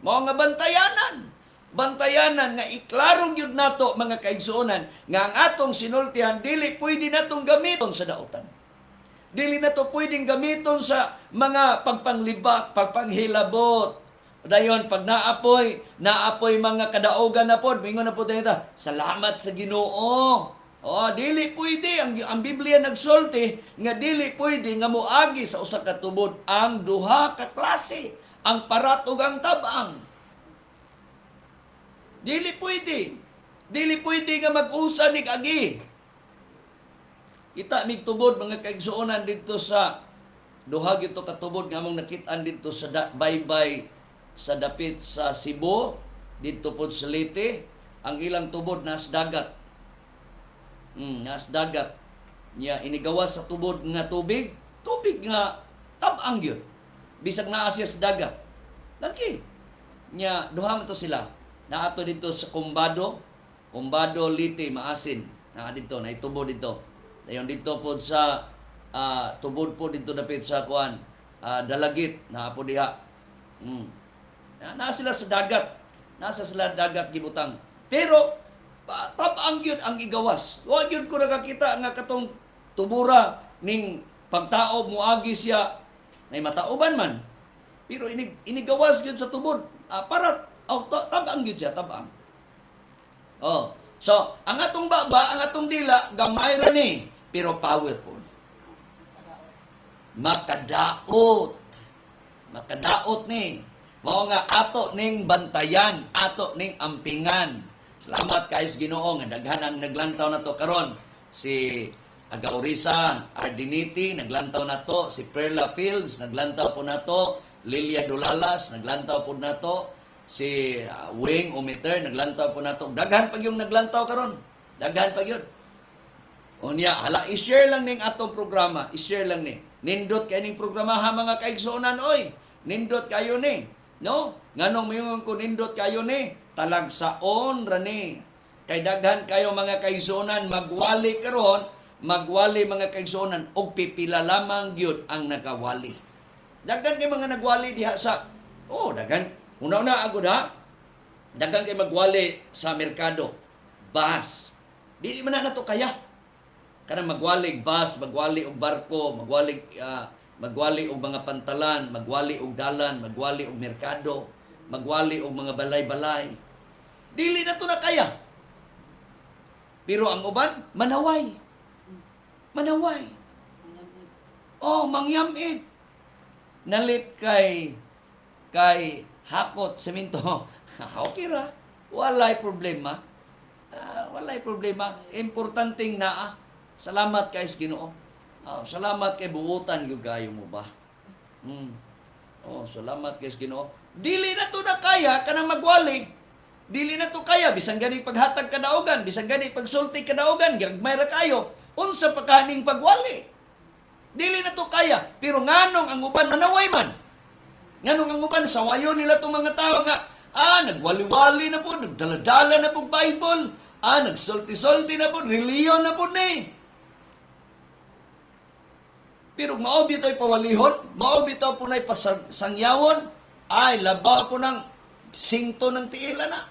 Mao nga bantayanan, bantayanan nga iklaro gyud nato, mga kaigsuonan, nga ang atong sinultihan dili pwede natong gamiton sa daotan. Dili na to pwedeng gamiton sa mga pagpanglibak, pagpanghilabot. Dayon pag naapoy, naapoy mga kadaogan na pod, mingon na pod ta, "Salamat sa Ginoo." Oh, dili pwede ang Biblia nagsulti nga dili pwede nga moagi sa usa ka tubod ang duha ka klase, ang parat ug ang tabang. Dili pwede. Dili pwede nga mag-usa nig agi. Kita mig tubod, mga kaigsuonan, didto sa duha gito ka tubod nga among nakit-an didto sa baybay sa dapit sa Cebu, didto pod sa Leyte, ang ilang tubod nas dagat. Nas dagat. Nya inigawas sa tubod nga tubig, tubig nga tab-ang gyud. Bisag naa siya sa dagat. Lagi. Nya duha man to sila. Naato dito sa Combado, Combado, Leyte, Maasin. Naa dito, naitubod dito. Dayon dito pod sa tubod po dito dapit sa kuan, Dalagit, naa po diha. Na sila sa dagat. Nasa sila dagat gibutang. Pero tab-ang gyud ang igawas. Wa gyud ko nakakita nga katong tubura ning pagtaob moagi siya nay matauban man. Pero inigawas gyud sa tubod. Para oh, tab-ang gyud siya, tab-ang. Oh. So, ang atong baba, ang atong dila gamay ra ni, pero powerful. Makadaot. Makadaot ni. Mao nga ato ning bantayan, ato ning ampingan. Salamat kay sa Ginoo nga daghan ang naglantaw nato karon. Si Agaurisa Ardiniti naglantaw nato, si Perla Fields naglantaw po nato, Lilia Dulalas naglantaw po nato, si Wing Umiter naglantaw po nato. Daghan pa yung naglantaw karon. Daghan pa gyud. Unya, hala, i-share lang ning atong programa, i-share lang ni. Nindot kay ning programa ha, mga kaigsuonan oy. Nindot kayo ni. No? Nganong moingon ko nindot kayo ni? Talagsaon ra ni. Kay daghan kayo, mga kaigsuonan, magwali karon, magwali, mga kaigsuonan, og pipila lamang gyud ang nakawali. Daghan kay mga nagwali diha sa, oh, daghan una-una agud ha. Daghan kay magwali sa merkado. Bus. Dili man na nato kaya. Kanang magwalig bus, magwali og barko, magwali og mga pantalan, magwali og dalan, magwali og merkado, magwali og mga balay-balay. Dili na to na kaya. Pero ang uban, manaway. Manaway. Oh, mangyamit. Nalit kay hakot semento. Okay ra. Walay problema. Walay problema. Importanteng naa. Salamat kay sa Ginoo. Salamat kay buutan gyud kayo mo ba. Oh, salamat kay sa Ginoo. Dili na to na kaya kanang magwali. Dili na to kaya bisan gani paghatag kadaugan, bisan gani pagsulti kadaugan, gagmay ra kayo. Unsa pa kaning pagwali? Dili na to kaya. Pero nganong ang uban manaway man? Nganong ang uban sawayon nila tong mga tao nga nagwali-wali na po, nagdala-dala na po Bible, nagsulti-sulti na po, reliyon na po ni. Pero mao bitaw pawalihon, mao bitaw po na'y pasangyawon, ay labaw po ng singto ng tiila na.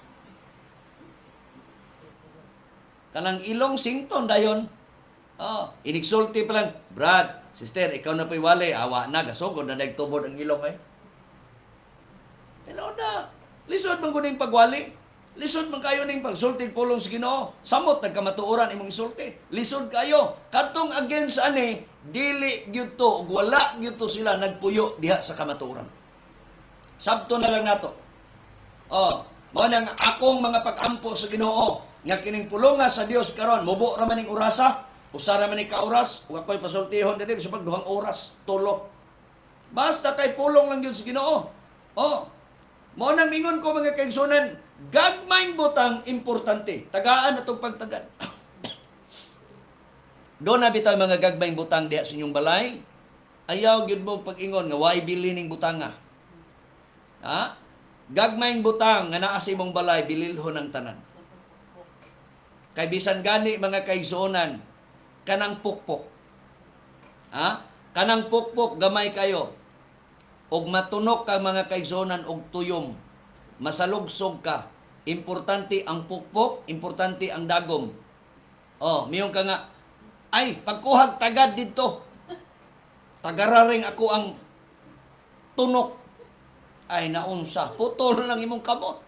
Kanang ilong sington dayon. Oh, inigsulti pa lang, "Brad, sister, ikaw na po'y wali." Awa na, gasugod na daig tubod ang ilong ay. Pero na, lisod man kuning pagwali. Lisod man kayo ning pagsulti pulong sa Ginoo. Samot nagkamatuoran imong isulti. Lisod kayo. Katong against ani, dili gyud to ug wala gyud to sila nagpuyo diha sa kamatuoran. Sabto na lang nato. Oh, mao nang akong mga pag-ampo sa Ginoo nga kining pulonga sa Dios karon mubo ra man ning orasa, usa ra man ni ka oras, ug ako'y pasultihon dinhi sa pag 2 oras tulo. Basta kay pulong lang gyud sa Ginoo. Oh, mao nang mingon ko, mga kaigsunan, gagmayng butang importante. Tagaan atong pagtagad. Doon na bitaw mga gagmayng butang diha sa inyong balay. Ayaw gyud mo pag-ingon nga way bili ning butanga. Ha? Gagmayng butang nga naa sa imong balay, bililhon ang tanan. Kay bisan gani, mga kaigsuonan, kanang pukpok. Ha? Kanang pukpok gamay kayo. Og matunok ka, mga kaigsuonan, og tuyom. Masalugsog ka. Importante ang pukpok, importante ang dagom. Oh, miingon ka nga, "Ay, pagkuhag tagad dito. Tagararing ako ang tunok." Ay, naunsa, putol lang imong kamot.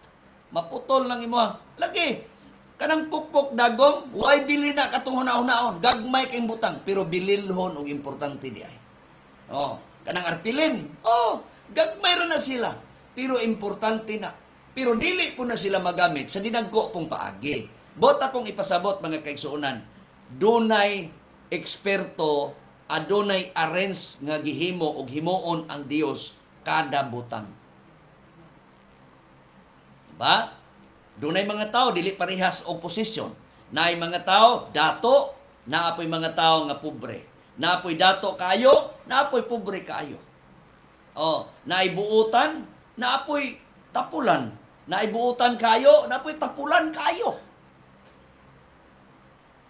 Maputol lang imo. Lagi. Kanang pukpok dagom, way bili na katong huna-hunaon, gagmay kay butang, pero bililhon og importante di ay. Oh, kanang arpilin, oh, gagmay ra na sila, pero importante na. Pero dili po na sila magamit sa dinagko pong paagi. Bot akong ipasabot, mga kaigsuonan, dunay eksperto, adunay arrange nga gihimo og himuon ang Dios kada butang. Ba? Dunay mga tao dili parehas og posisyon. Naay mga tao dato, naapoy mga tao nga pobre. Naapoy dato kaayo, naapoy pobre kaayo. Oh, naay buutan, naapoy tapulan. Naay buutan kayo, naapoy tapulan kayo.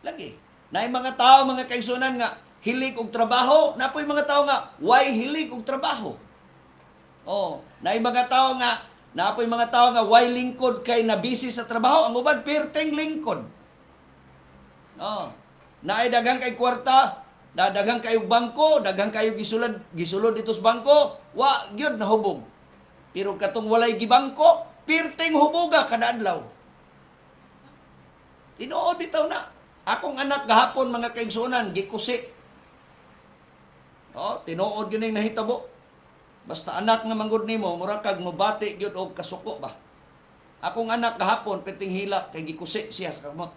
Lagi. Naay mga tao, mga kaigsuonan, nga hilig og trabaho, naapoy mga tao nga way hilig og trabaho. Oh, naay mga tao nga naapoy mga tao nga way lingkod kay na busy sa trabaho, ang uban perteng lingkod. Oh, naay daghang kay kwarta, daghang kayo bangko, daghang kayo gisulod gisulod dito sa bangko, wa gyud nahubog. Pero katong walay gibangko, pirting huboga kada adlaw. Tinuod bitaw na. Akong anak gahapon, mga kaigsuonan, gikusi. Oh, tinuod gyud ning nahitabo. Basta anak nga manggod nimo, mura kag mobati gyud og kasuko ba. Akong anak gahapon perting hilak kay gikusi siya sa kamot.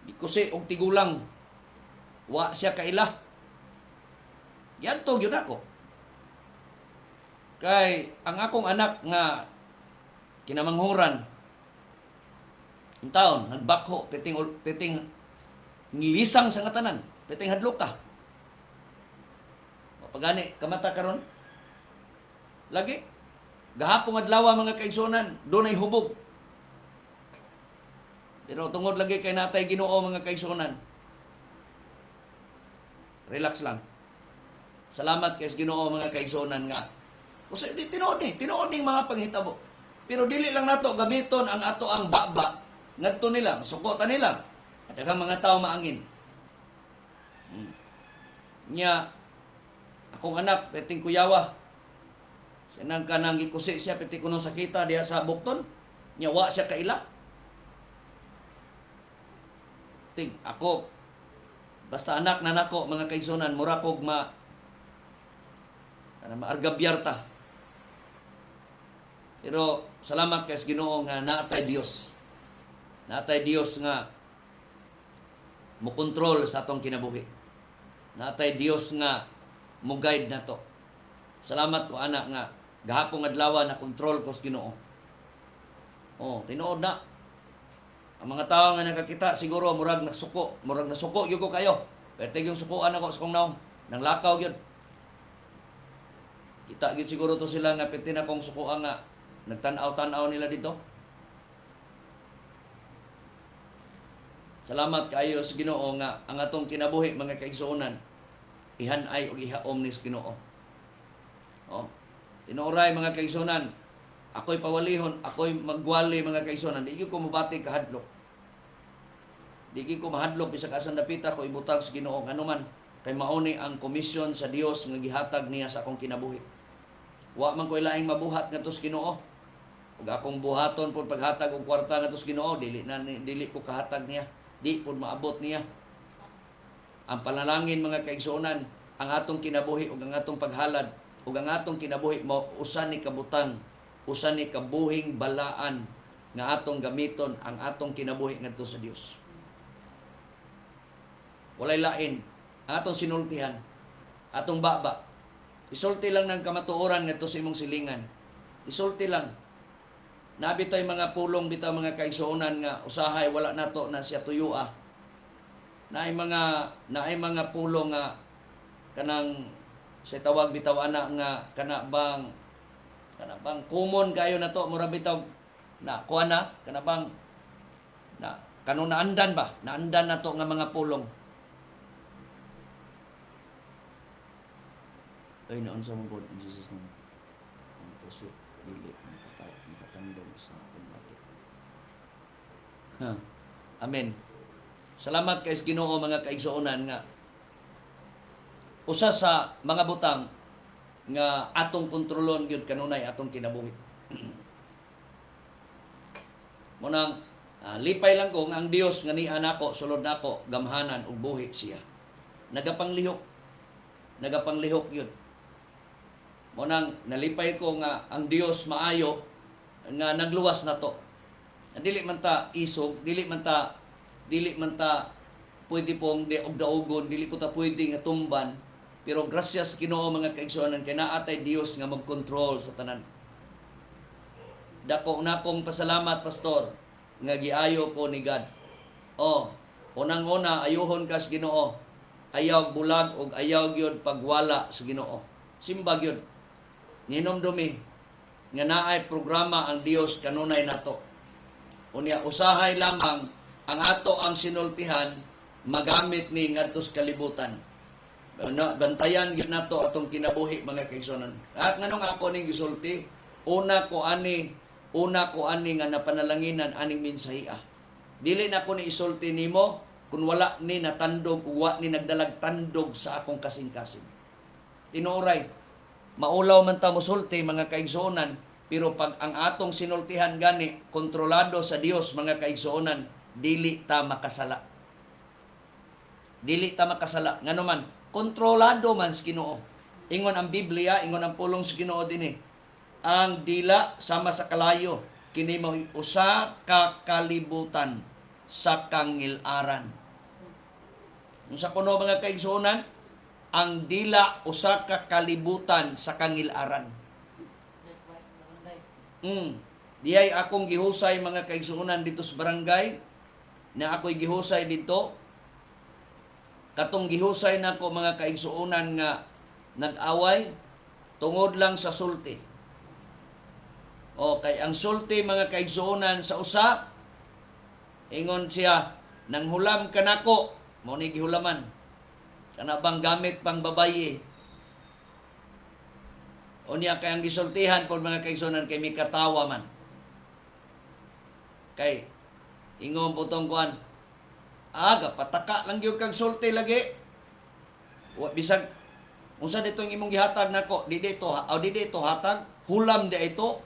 Gikusi og tigulang. Wa siya kaila. Yanto gyud ako. Kay ang akong anak nga kinamanghuran taon nagbakho, perting perting nilisang sa nga tanan, perting hadlok ka. Pagani kamata karon. Lagi gahapon adlaw, mga kaigsuonan, dunay hubog. Pero tungod lagi kay natay Ginoo, mga kaigsuonan. Relax lang. Salamat kay Ginoo, mga kaigsuonan, nga kasi di tinuod ni, tinuod ning mga panghitabo. Pero dili lang nato gamiton ang ato ang baba ngadto nila, masuko ta nila. Daghang mga tao maangin. Nya akong anak perting kuyawa. Siya nang kanang gikusi siya, perti kuno sakita diha sa bukton. Nya wa siya kaila. Ting ako basta anak na nako, mga kaigsunan, mura kog ma kana maargabyar ta. Pero salamat kay Ginoo nga naatay Dios. Naatay Dios nga mo kontrol sa atong kinabuhi. Naatay Dios nga mo guide nato. Salamat ko anak nga gahapon adlaw na kontrol ko sa Ginoo. Oh, tinuod na. Ang mga tao nga nakakita siguro murag nasuko gyud ko kayo. Pwede yung sukuan ako sa kong naong. Nang lakaw gyud. Kita gyud siguro to sila nga pwede na kong sukuan nga nagtan-aw-tan-aw nila dito. Salamat kaayo sa Ginoo nga ang atong kinabuhi, mga kaigsuonan, ihanay og ihaom ni sa Ginoo. Oh. Tinuoray, mga kaigsuonan, ako'y pawalihon, ako'y magwali, mga kaigsuonan, di gyud ko mobati kahadlok. Di gyud ko mahadlok bisag asa dapita ko ibutang sa Ginoo, nganuman kay mauni ang komisyon sa Dios nga gihatag niya sa akong kinabuhi. Wa man ko'y laing mabuhat ngadto sa Ginoo. Ug akong buhaton pod paghatag og kwarta ngadto sa Ginoo, dili na dili ko kahatag niya. Di pod maabot niya. Ang panalangin, mga kaigsuonan, ang atong kinabuhi ug ang atong paghalad ug ang atong kinabuhi mao usa ni kabutang, usa ni kabuhing balaan nga atong gamiton ang atong kinabuhi ngadto sa Dios. Walay lain ang atong sinultihan, atong baba. Isulti lang ng kamatuoran ngadto sa imong silingan. Isulti lang. Nabi to'y mga pulong bitaw, mga kaigsuonan, nga usahay wala nato na siya tuyua. Naay mga pulong nga kanang sa tawag bitaw ana nga kana bang common kayo na to, mura bitaw na kuha na kana bang na kano naandan ba, naandan na to nga mga pulong. Ay, naunsa mo God in Jesus' name. Ang puso dili makatandog sa pagbati. Ha. Amen. Salamat kay Ginoo, mga kaigsuonan, nga usa sa mga butang nga atong kontrolon gyud kanunay atong kinabuhi. Munang Lipay lang ko nga ang Dios nga niya nako, sulod nako, gamhanan ug buhi siya. Nagapanglihok. Nagapanglihok yun. Mao nang nalipay ko nga ang Dios maayo nga nagluwas nato. Dili man ta isog, dili man ta pwede pong di og daugon, dili po ta pwede nga tumban. Pero grasyas Ginoo, mga kaigsuonan, kay naa tay Dios nga magkontrol sa tanan. Dako na akong pasalamat, pastor, nga giayo ko ni God. Oh, unang-una, ayuhon kas Ginoo. Ayaw bulag og ayaw gyud pagwala sa Ginoo. Simba gyud. Ninomdumi nga naay programa ang Dios kanunay nato. Unya usahay lamang ang ato ang sinultihan magamit ni ngadto sa kalibutan. Ano, bantayan gyud nato atong kinabuhi, mga kaigsuonan. At nganong ako ning gisulti, una ko ani nga napanalanginan aning mensahiha. Dili na ko ni isulti nimo kung wala ni natandog ug wa ni nagdalag tandog sa akong kasing-kasing. Tinuoray, maulaw man ta mosulti, mga kaigsuonan, pero pag ang atong sinultihan gani kontrolado sa Dios, mga kaigsuonan, dili ta makasala. Dili ta makasala. Ngano man, kontrolado man sa Ginoo. Ingon ang Biblia, ingon ang pulong sa Ginoo dinhi. Ang dila sama sa kalayo, kini mao'y usa ka kalibutan sa kangilaran. Unsa kuno, mga kaigsuonan? Ang dila usa ka kalibutan sa kangilaran. Diay akong gihusay, mga kaigsuonan, dito sa barangay na ako'y gihusay dito. Katong gihusay nako, mga kaigsuonan, nga nag-away tungod lang sa sulti. O kay ang sulti, mga kaigsuonan, sa usa, ingon siya, "Nanghulam ka nako," mao ni gihulaman. Kana bang gamit pang babaye. Unya kay ang gisultihan pod, mga kaigsuonan, kay mikatawa man. Kay ingon po tong kuan, "Aga pataka lang gyud kag sulti lagi. Wa bisag unsa dito ang imong gihatag nako, di dito, o di dito hatag, hulam di ito.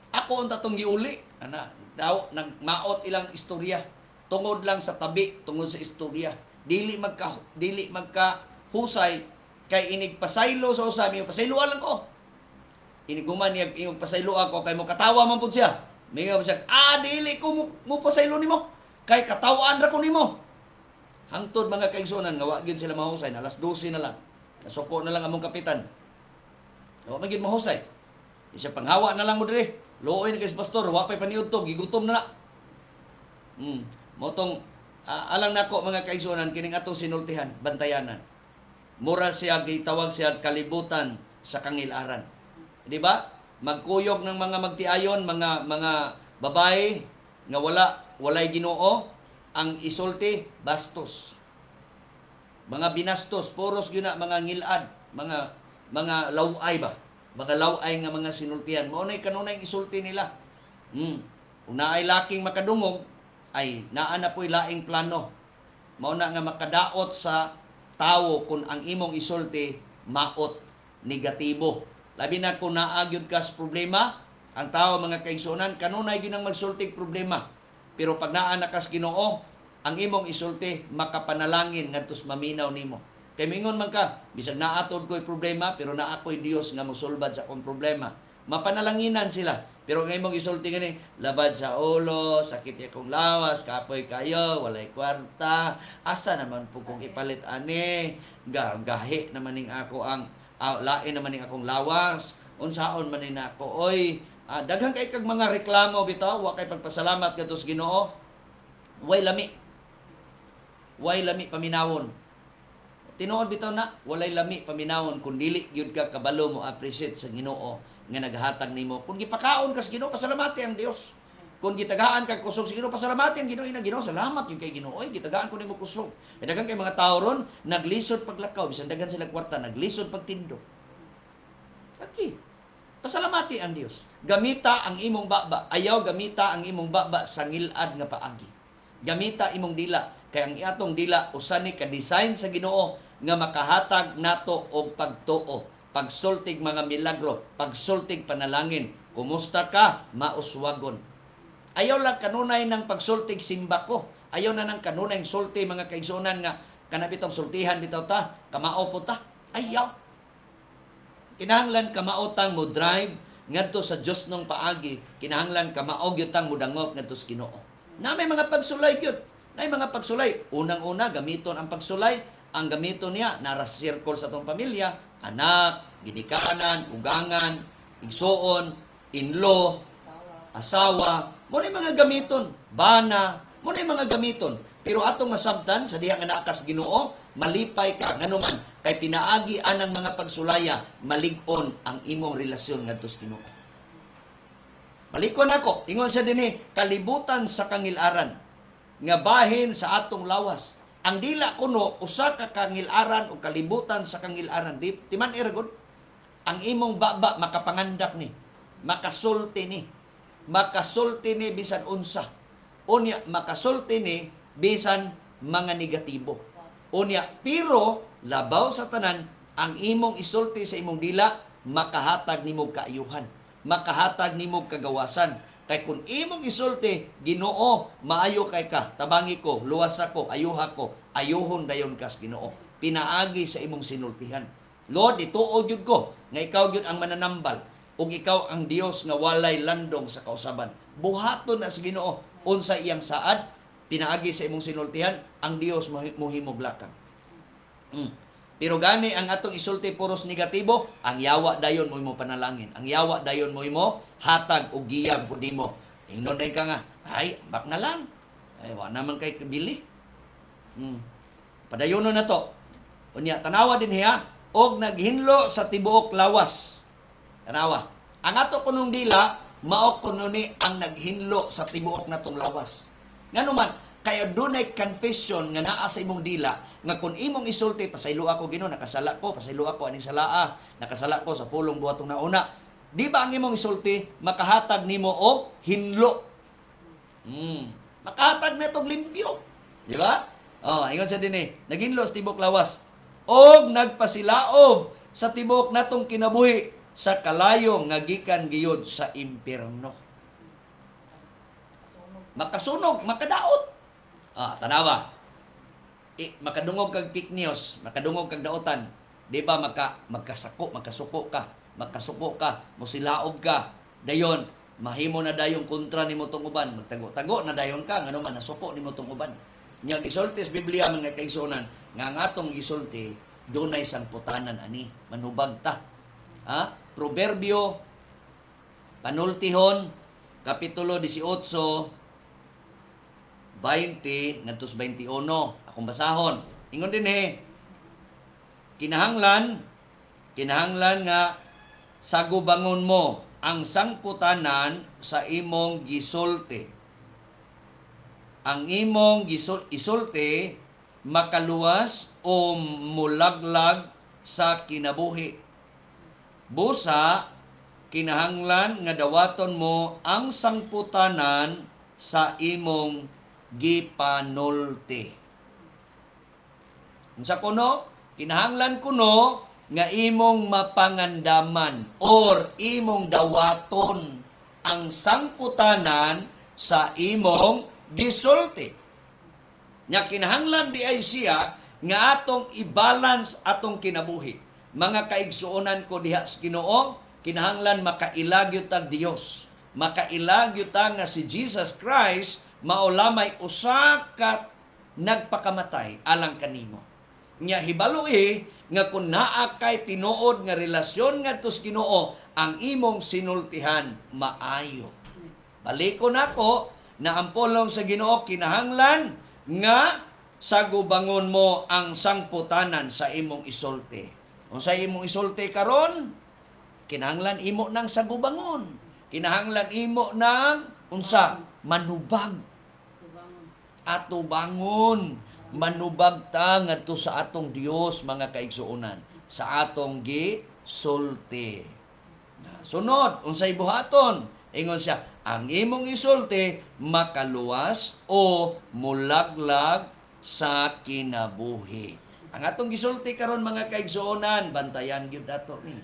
Ako unta tong giuli." Ana, daw nagmaot ilang istorya tungod lang sa tabi, tungod sa istorya. Dili magka husay kay inig pasaylo sa usa, mi pasayloan lang ko. Inig human niya imong pasaylo ako kay mo katawa man pud siya. Mingon siya, "Ah, dili ko mo pasaylo nimo. Kay katawaan ra ko nimo." Hangtod, mga kaigsuonan, nga wa gyud sila mahusay, na alas 12 na lang. Nasuko na lang among kapitan. Wa man gyud mahusay. Isa panghawa na lang mo dire. Luoy na kay si pastor, wa pay paniudto, gigutom na na. Mao tong alang nako, mga kaigsuonan, kining atong sinultihan, bantayanan. Mura siya gitawag siya kalibutan sa kangilaran. Di ba? Magkuyog ng mga magtiayon, mga babae nga walay Ginoo, ang isulti bastos. Mga binastos, puros gyud na mga ngilad, mga laway ba? Mga laway nga mga sinultihan. Mao nay kanunay isulti nila. Kung naay laking makadungog, ay naa na po'y laing plano. Mao na nga makadaot sa tawo kung ang imong isulti maot, negatibo. Labi na kung naa gyud kas problema, ang tao, mga kaigsuonan, kanunay gyud ang magsultig problema. Pero pag naa na kas Ginoo, ang imong isulti makapanalangin ngadto sa maminaw nimo. Kay mingon man ka, bisag naa tod ko'y problema, pero naa ko'y Dios nga mosulbad sa akong problema. Mapanalanginan sila. Pero ang imong isulti gani, labad sa ulo, sakit akong lawas, kapoy kayo, walay kwarta, asa naman po kung ipalit ani, gahi naman ning ako ang, lain naman ning akong lawas, unsaon man ni nako, oy, daghan kay kag mga reklamo bitaw, wa kay pagpasalamat kadto sa Ginoo, way lami. Way lami paminawon. Tinuod bitaw na, walay lami paminawon kung dili gyud ka kabalo mo appreciate sa Ginoo nga naghatag nimo. Kung gipakaon ka sa Ginoo, pasalamati ang Dios. Kung gitagaan kag kusog sa Ginoo, pasalamati ang Ginoo. Ina Ginoo, salamat yung kay Ginoo. Oy, gitagaan ko nimo kusog. E daghan kay mga tao ron naglisod paglakaw, bisan daghan sila kwarta, naglisod pagtindog. Saki. Pasalamati ang Dios. Gamita ang imong baba. Ayaw gamita ang imong baba sa ngilad nga paagi. Gamita imong dila kay ang atong dila usa ni ka design sa Ginoo nga makahatag nato og pagtuo, pagsultig mga milagro, pagsultig panalangin. Kumusta ka? Mauswagon. Ayaw lang kanunay ng pagsultig simba ko. Ayaw na nang kanunay sulti, mga kaigsuonan, nga kana bitong sultihan bitaw ta, kamao po ta. Ayaw. Kinahanglan kamao tang mo drive ngadto sa Dios nung paagi, kinahanglan kamao gyud tang mudangop ngadto sa Ginoo. Na may mga pagsulay gyud. Na may mga pagsulay. Unang-una gamiton ang pagsulay, ang gamiton niya nara sa circle sa atong pamilya, anak, ginikanan, ugangan, igsuon, in-law, asawa, mo na mga gamiton, bana, mo na mga gamiton. Pero atong masabtan sa diha nga naa kas Ginoo, malipay ka nganuman kay pinaagi anang mga pagsulaya, malig-on ang imong relasyon ngadto sa Ginoo. Balikon ako, ingon siya dinhi, kalibutan sa kangilaran nga bahin sa atong lawas. Ang dila kuno usa ka kangilaran o kalibutan sa kangilaran. Di, timan gud. Ang imong baba makapangandak ni, makasulti ni, makasulti ni bisan unsa. Unya makasulti ni bisan mga negatibo. Unya pero labaw sa tanan, ang imong isulti sa imong dila makahatag nimo kaayuhan, makahatag nimo kagawasan. Kay kung imong isulti, "Ginoo, maayo kay ka, tabangi ko, luwas ako, ayuha ko," ayuhon dayon kas Ginoo. Pinaagi sa imong sinultihan. Lord, ituo gyud ko nga ikaw gyud ang mananambal ug ikaw ang Dios nga walay landong sa kausaban. Buhaton na sa Ginoo unsa iyang saad pinaagi sa imong sinultihan, ang Dios mohimog lakang. Pero gani ang atong isulti puros negatibo, ang yawa dayon mo imo panalangin. Ang yawa dayon mo imo hatag og giyab pud nimo. Ingnon day ka nga, "Ay, bak na lang. Ay, wa naman kay bili." Padayonon na to. Unya, tanawa din hiya, og naghinlo sa tibuok lawas. Tanawa. Ang ato kunong dila, mao kuno ni ang naghinlo sa tibuok natong lawas. Ngano man, kaya dunay confession nga naa sa imong dila nga kung imong isulti, "Pasaylo ako, Ginoo, nakasala ko, pasaylo ako aning salaa, nakasala ko sa pulong buhatong nauna." Di ba ang imong isulti makahatag nimo og hinlo? Makahatag na itong limpyo. Di ba? Oh, ingon sa dinhi, naghinlo sa tibok lawas og nagpasilaob sa tibok natong kinabuhi sa kalayo nga gikan giyod sa impierno. Makasunog, makadaot. Ah, tanawa. Makadungog kag fake news, makadungog kag daotan. Di ba magkasako, makasuko ka, mosilaob ka. Dayon, mahimo na dayong kontra nimo tong uban, magtago-tago na dayon ka ngano man nasuko nimo tong uban. Nya gisulti sa Biblia, mga kaigsuonan, nga ang atong gisulti dunay sangputanan ani, manubag ta. Ha? Proverbio, panultihon, kapitulo 18, 20 ngadto sa 21. Akong basahon. Ingon din eh, kinahanglan nga sagubangon mo ang sangputanan sa imong gisulti. Ang imong isulti makaluwas o mulaglag sa kinabuhi. Busa kinahanglan nga dawaton mo ang sangputanan sa imong gipanulti. Unsa kuno? Kinahanglan kuno nga imong mapangandaman or imong dawaton ang sangputanan sa imong gisulti. Nya kinahanglan di ay siya nga atong i-balance atong kinabuhi. Mga kaigsuonan ko diha sa Ginoo, kinahanglan makaila gyud tag Dios. Makaila gyud ta nga si Jesus Christ mao lamay usa ka nagpakamatay alang kanimo. Nya hibaloe nga kung naa kay tinuod nga relasyon ngadto sa Ginoo, ang imong sinultihan maayo. Baliko nako na ang pulong sa Ginoo, kinahanglan nga sagubangon mo ang sangputanan sa imong isulti. Unsa imong isulti karon? Kinahanglan imo nang sagubangon. Kinahanglan imo nang unsa? Manubag. Atubangon. Manubag ta ngadto sa atong Dios, mga kaigsuonan, sa atong gisulti. Sunod, unsay buhaton? Ingon siya, ang imong isulti makaluwas o mulaglag sa kinabuhi. Ang atong gisulti karon, mga kaigsuonan, bantayan gyud ato ni.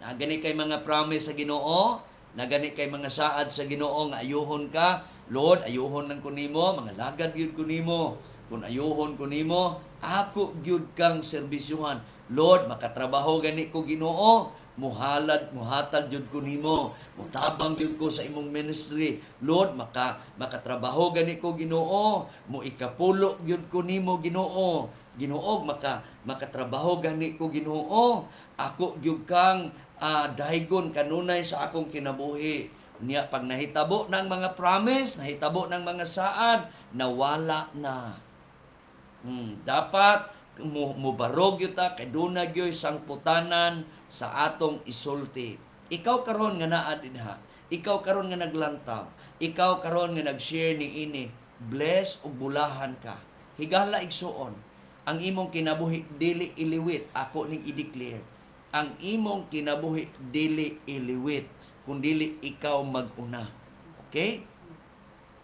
Na gani kay mga promise sa Ginoo Na gani kay mga saad sa Ginoo nga ayuhon ka, "Lord, ayuhon lang ko nimo, mga lagad gyud ko nimo. Kung ayuhon ko nimo, ako gyud kang serbisyuhan. Lord, makatrabaho gani ko, Ginoo, muhalad, muhatag gyud ko nimo, mutabang gyud ko sa imong ministry. Lord, makatrabaho gani ko, Ginoo, mo ikapulo gyud ko nimo, Ginoo. Ginoo, makatrabaho gani ko, Ginoo, ako gyud kang daygon kanunay sa akong kinabuhi." Niya pag nahitabo ng mga promise, nahitabo ng mga saad, nawala na. Dapat mubarog gyud ta kay duna gyoy sangputanan sa atong isulti. Ikaw karon nga naa dinha, ikaw karon nga naglantaw, ikaw karon nga nag-share ni ini, bless ug bulahan ka. Higala, igsuon, ang imong kinabuhi dili iliwit, ako ning i-declare. Ang imong kinabuhi dili iliwit kung dili ikaw mag-una. Okay?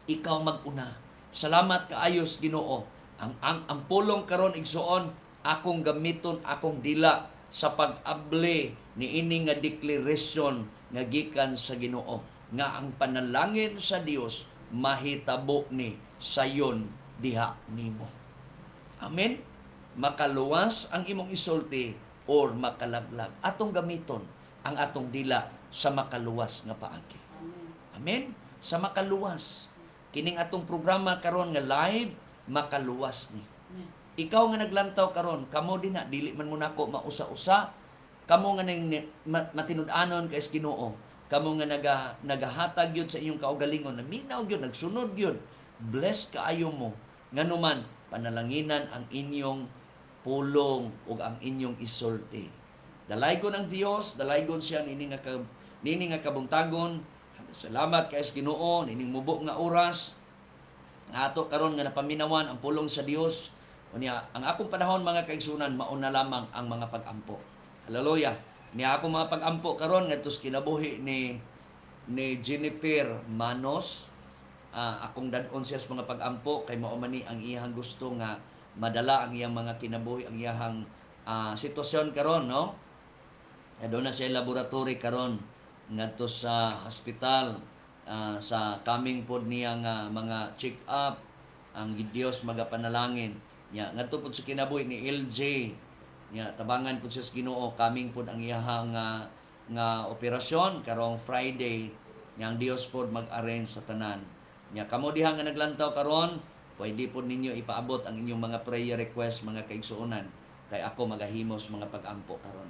Ikaw mag-una. Salamat kaayo sa Ginoo. Ang pulong karon, igsuon, akong gamiton akong dila sa pag-abli niini nga declaration nga gikan sa Ginoo nga ang panalangin sa Dios mahitabo ni sayon diha nimo. Amen. Makaluwas ang imong isulti or makalaglag. Atong gamiton ang atong dila sa makaluwas nga paagi. Amen. Sa makaluwas. Kining atong programa karon nga live, makaluwas ni. Ikaw nga naglantaw karon, kamo din na dili man mo nako mausa-usa, kamo nga ning matinud-anon kay Ginoo, kamo nga nagahatag gyud sa inyong kaugalingon, naminaw gyud, nagsunod gyud, bless kaayo mo. Nganuman panalanginan ang inyong pulong ug ang inyong isulti. Dalaygon ang Dios, dalaygon siya niini nga kabuntagon. Salamat kay Ginoo nining mubo nga oras nga ato karon nga napaminawan ang pulong sa Dios. Unya, ang akong panahon, mga kaigsunan, mauna lamang ang mga pag-ampo. Hallelujah. Niya akong mga pag-ampo karon ngadto sa kinabuhi ni Jennifer Manos. Akong dad-on siya sa mga pag-ampo kay mao man ni ang iyang gusto nga madala ang iyang mga kinabuhi, ang iyang sitwasyon karon, no? Doon na siya laboratory karon ngadto sa hospital, sa coming pod niya nga mga check-up. Ang Dios magapanalangin niya ngadto pod sa kinabuhi ni LJ niya, tabangan pod siya sa Ginoo. Coming pod ang iyahang nga operasyon karong Friday niya. Ang Dios pod mag-arrange sa tanan niya. Kamo diha nga naglantaw karon, pwede pod ninyo ipaabot ang inyong mga prayer request, mga kaigsuonan, kay ako magahimos mga pag-ampo karon.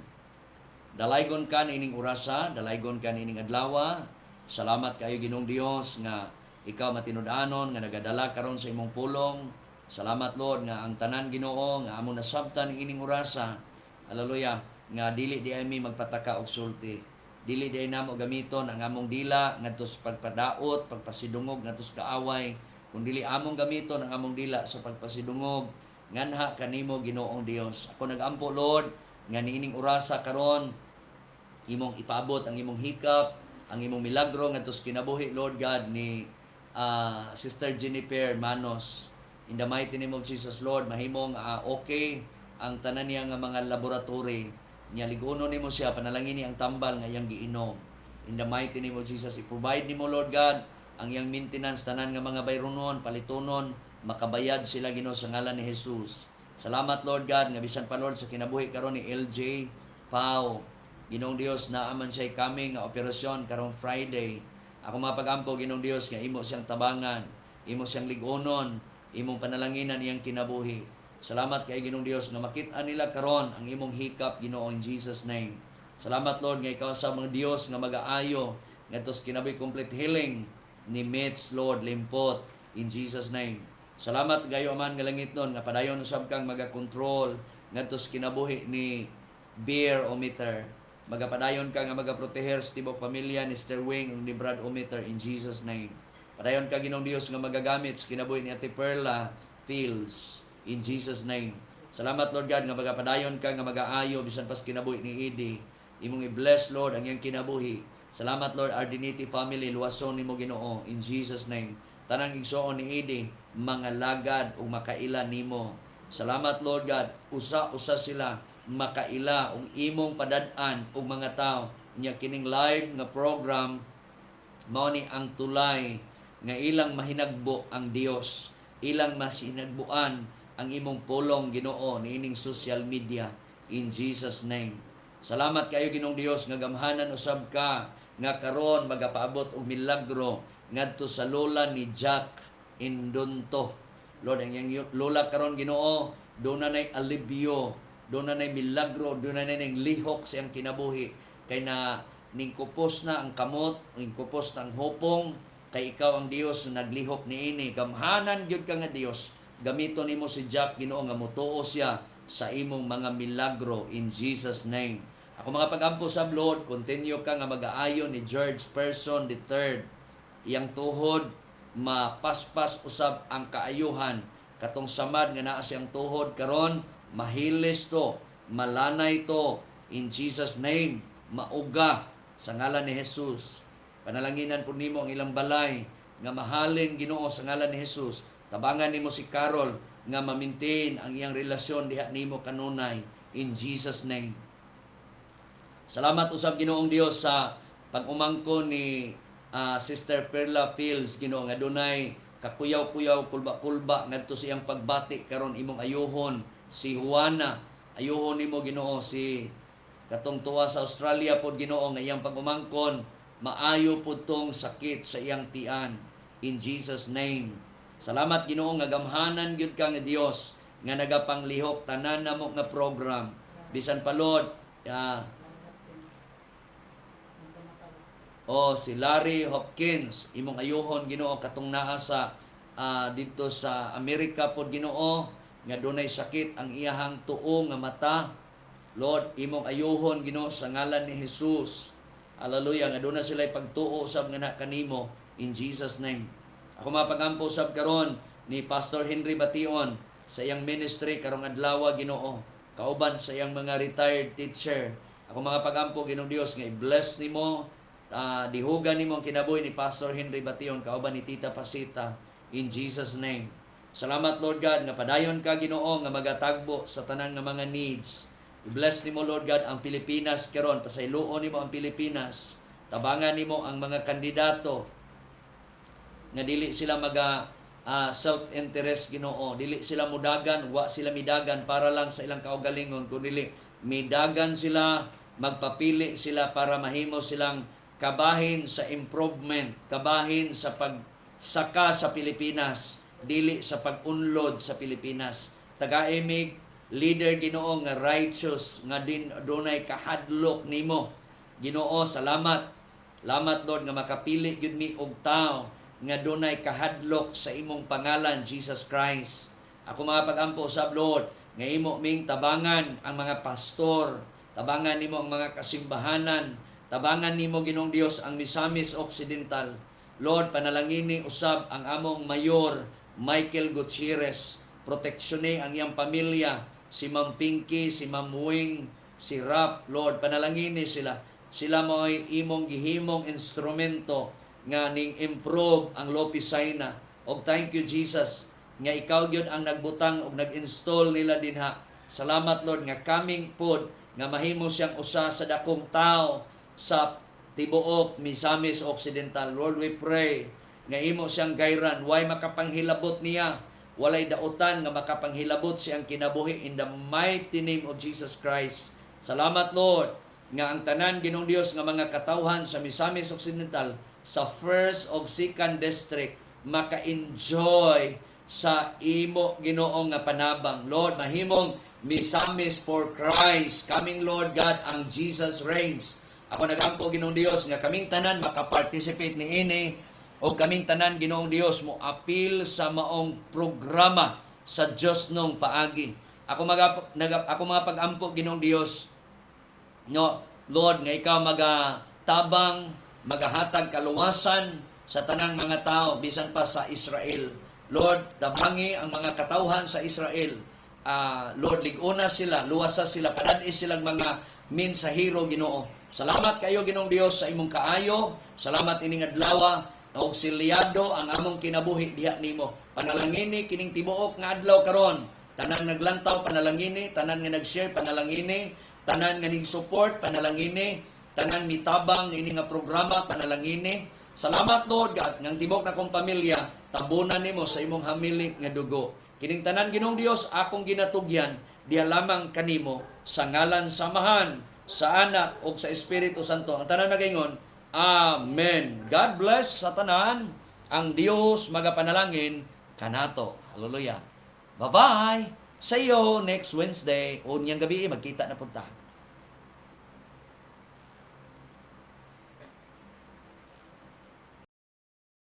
Dalaygon ka niining orasa, dalaygon ka niining adlawa. Salamat kayo, Ginoong Dios, nga ikaw matinud-anon nga nagadala karon sa imong pulong. Salamat, Lord, nga ang tanan, Ginoo, nga among nasabtan niining orasa. Hallelujah, nga dili di ay mi magpataka og sulti. Dili di ay namo gamiton ang among dila ngadto sa pagpadaot, pagpasidungog ngadto sa kaaway. Kung dili among gamiton ang among dila sa pagpasidungog nganha kanimo, Ginoong Dios. Ako nagampo, Lord, nga niining orasa karon imong ipaabot ang imong hikap, ang imong milagro ngadto sa kinabuhi, Lord God, ni Sister Jennifer Manos. In the mighty name of Jesus, Lord, mahimong okay ang tanan niya nga mga laboratory. Nya ligunon nimo siya, panalangin ni ang tambal nga iyang giinom. In the mighty name of Jesus, i-provide nimo, Lord God, ang iyang maintenance, tanan nga mga bayronon, palitonon, makabayad sila, Ginoo, sa ngalan ni Jesus. Salamat, Lord God, nga bisan pa, Lord, sa kinabuhi karon ni LJ Pau. Ginoong Dios, naaman siya kami nga operasyon karong Friday. Ako mga pagampo, Ginoong Dios, nga imo siyang tabangan, imo siyang ligonon, imong panalanginan iyang kinabuhi. Salamat kay Ginoong Dios nga makita nila karon ang imong hikap, Ginoo, in Jesus' name. Salamat, Lord, nga ikaw sa mga Dios nga magaayo ngadto sa kinabuhi, complete healing ni Mitch, Lord, limpot in Jesus' name. Salamat gayo, Aman nga langit nun nga padayon usab kang magakontrol ngadto sa kinabuhi ni Beer Ometer. Magapadayon ka nga magaproteher sa tibok pamilya ni Sir Wing ug ni Brad Ometer in Jesus' name. Padayon ka, Ginoong Dios, nga magagamit sa kinabuhi ni Ate Perla Fields in Jesus' name. Salamat, Lord God, nga magapadayon ka nga magaayo bisan pa sa kinabuhi ni Edie. Imong i-bless, Lord, ang iyang kinabuhi. Salamat, Lord, Ardiniti family, luwason nimo, Ginoo, in Jesus' name. Tanang igsuon ni Edie, mga lagad ug makaila nimo. Salamat, Lord God, usa-usa sila makaila ug imong padad-an og mga tao. Nya kining live nga program Mao ni ang tulay nga ilang mahinagbo ang Dios, ilang masinagbuan ang imong pulong, Ginoo, niining social media, in Jesus' name. Salamat kayo, Ginoong Dios, nga gamhanan usab ka nga karon magapaabot og milagro ngadto sa lola ni Jack Indonto. Lord, ang iyang lola karon, Ginoo, duna nay alibyo, duna nay milagro, duna nay ning lihok sa iyang kinabuhi kay na ning kupos na ang kamot, ning kupos na ang hupong, kay ikaw ang Dios nga naglihok niini. Gamhanan gyud ka nga Dios. Gamiton nimo si Jack, Ginoo, nga motuo siya sa imong mga milagro, in Jesus' name. Ako mga pagampo sa Lord, continue ka nga mag-aayo ni George Person III. Iyang tuhod mapaspas usab ang kaayuhan. Katong samad nga naa siyang tuhod karon, mahilis to, malanay to, in Jesus' name, mauga sa ngalan ni Jesus. Panalanginan po nimo ang ilang balay nga mahalin, Ginoo, sa ngalan ni Jesus. Tabangan nimo si Carol nga ma-maintain ang iyang relasyon diha nimo kanunay, in Jesus' name. Salamat usab, Ginoong Dios, sa pag-umangko ni Sister Perla Fields, Ginoo, nga dunay kakuyaw-kuyaw, kulba-kulba ngadto sa iyang pagbati karon. Imong ayuhon si Juana, ayuhon nimo, Ginoo, si katong tuwa sa Australia pod, Ginoo, nga iyang pag-umangkon maayo pud tong sakit sa iyang tian, in Jesus' name. Salamat, Ginoo, nga gamhanan gyud ka nga Dios nga nagapanglihok tanan namo nga program. Bisan pa, Lord, o si Larry Hopkins, imong ayuhon, Ginoo, katong naa sa didto sa Amerika pod, Ginoo, nga dunay sakit ang iyahang tuo nga mata. Lord, imong ayuhon, Ginoo, sa ngalan ni Jesus. Hallelujah, nga duna sila pagtuo usab nga na kanimo, in Jesus' name. Ako mapagampo sab karon ni Pastor Henry Bation sa iyang ministry karong adlaw, Ginoo, kauban sa iyang mga retired teacher. Ako mga pagampo, Ginoong Dios, nga i-bless nimo, dihugan nimo ang kinabuhi ni Pastor Henry Bation kauban ni Tita Pasita, in Jesus' name. Salamat, Lord God, nga padayon ka, Ginoo, nga magatagbo sa tanan nga mga needs. I-bless nimo, Lord God, ang Pilipinas karon, pasayloon nimo ang Pilipinas. Tabangan nimo ang mga kandidato nga dili sila maga self-interest, Ginoo, dili sila mudagan, wa sila midagan para lang sa ilang kaugalingon, kun dili midagan sila, magpapili sila para mahimo silang kabahin sa improvement, kabahin sa pagsaka sa Pilipinas, dili sa pag-unlod sa Pilipinas. Tagai mig leader, Ginoo, nga righteous, nga din dunay kahadlok nimo. Ginoo, salamat. Salamat, Lord, nga makapili gyud mi og tawo nga dunay kahadlok sa imong pangalan, Jesus Christ. Ako mga pagampo sa Lord, nga imo ming tabangan ang mga pastor, tabangan nimo ang mga kasimbahanan, tabangan nimo, Ginoong Dios, ang Misamis Occidental. Lord, panalangini usab ang among mayor Michael Gutierrez. Proteksyone ang iyang pamilya, si Ma'am Pinky, si Ma'am Wing, si Rap. Lord, panalangini sila. Sila mo'y imong gihimong instrumento nga ning improve ang Lopisayna. Og thank you, Jesus, nga ikaw gyud ang nagbutang og nag-install nila dinha. Salamat, Lord, nga coming pod nga mahimo siyang usa sa dakong tao sa tibuok Misamis Occidental. Lord, we pray nga imo siyang gayran, way makapanghilabot niya. Walay dautan nga makapanghilabot siyang kinabuhi, in the mighty name of Jesus Christ. Salamat, Lord, nga ang tanan, Ginoong Dios, nga mga katawhan sa Misamis Occidental sa first o second district maka-enjoy sa imo, Ginoo, nga panabang. Lord, mahimong Misamis for Christ. Coming, Lord God, ang Jesus Reigns. Ako nagampo, Ginoong Dios, nga kaming tanan makaparticipate niini o kaming tanan, Ginoong Dios, mo apil sa maong programa sa Dios nung paagi. Ako mga pagampo, Ginoong Dios, no, Lord, nga ikaw magatabang, magahatag kaluwasan sa tanang mga tao bisan pa sa Israel. Lord, tabangi ang mga katawhan sa Israel. Lord, lig-ona sila, luwasa sila, padad-i silang mga mensahero, Ginoo. Salamat kayo, Ginoong Dios, sa imong kaayo. Salamat ining adlaw na auxiliado ang among kinabuhi diha nimo. Panalangini kining tibuok nga adlaw karon. Tanan naglantaw, panalangini, tanan nga nag-share, panalangini, tanan nga ning support, panalangini, tanan mitabang ini nga programa, panalangini. Salamat, Lord God, ngang tibok na kong pamilya, tabunan nimo sa imong hamilik nga dugo. Kining tanan, Ginoong Dios, akong ginatugyan diha lamang kanimo sa ngalan sa Amahan, sa Anak ug sa Espiritu Santo. Ang tanan nagaingon, "Amen." God bless sa tanan. Ang Dios magapanalangin kanato. Hallelujah. Bye-bye. See you next Wednesday. Unyang gabi, magkita na punta.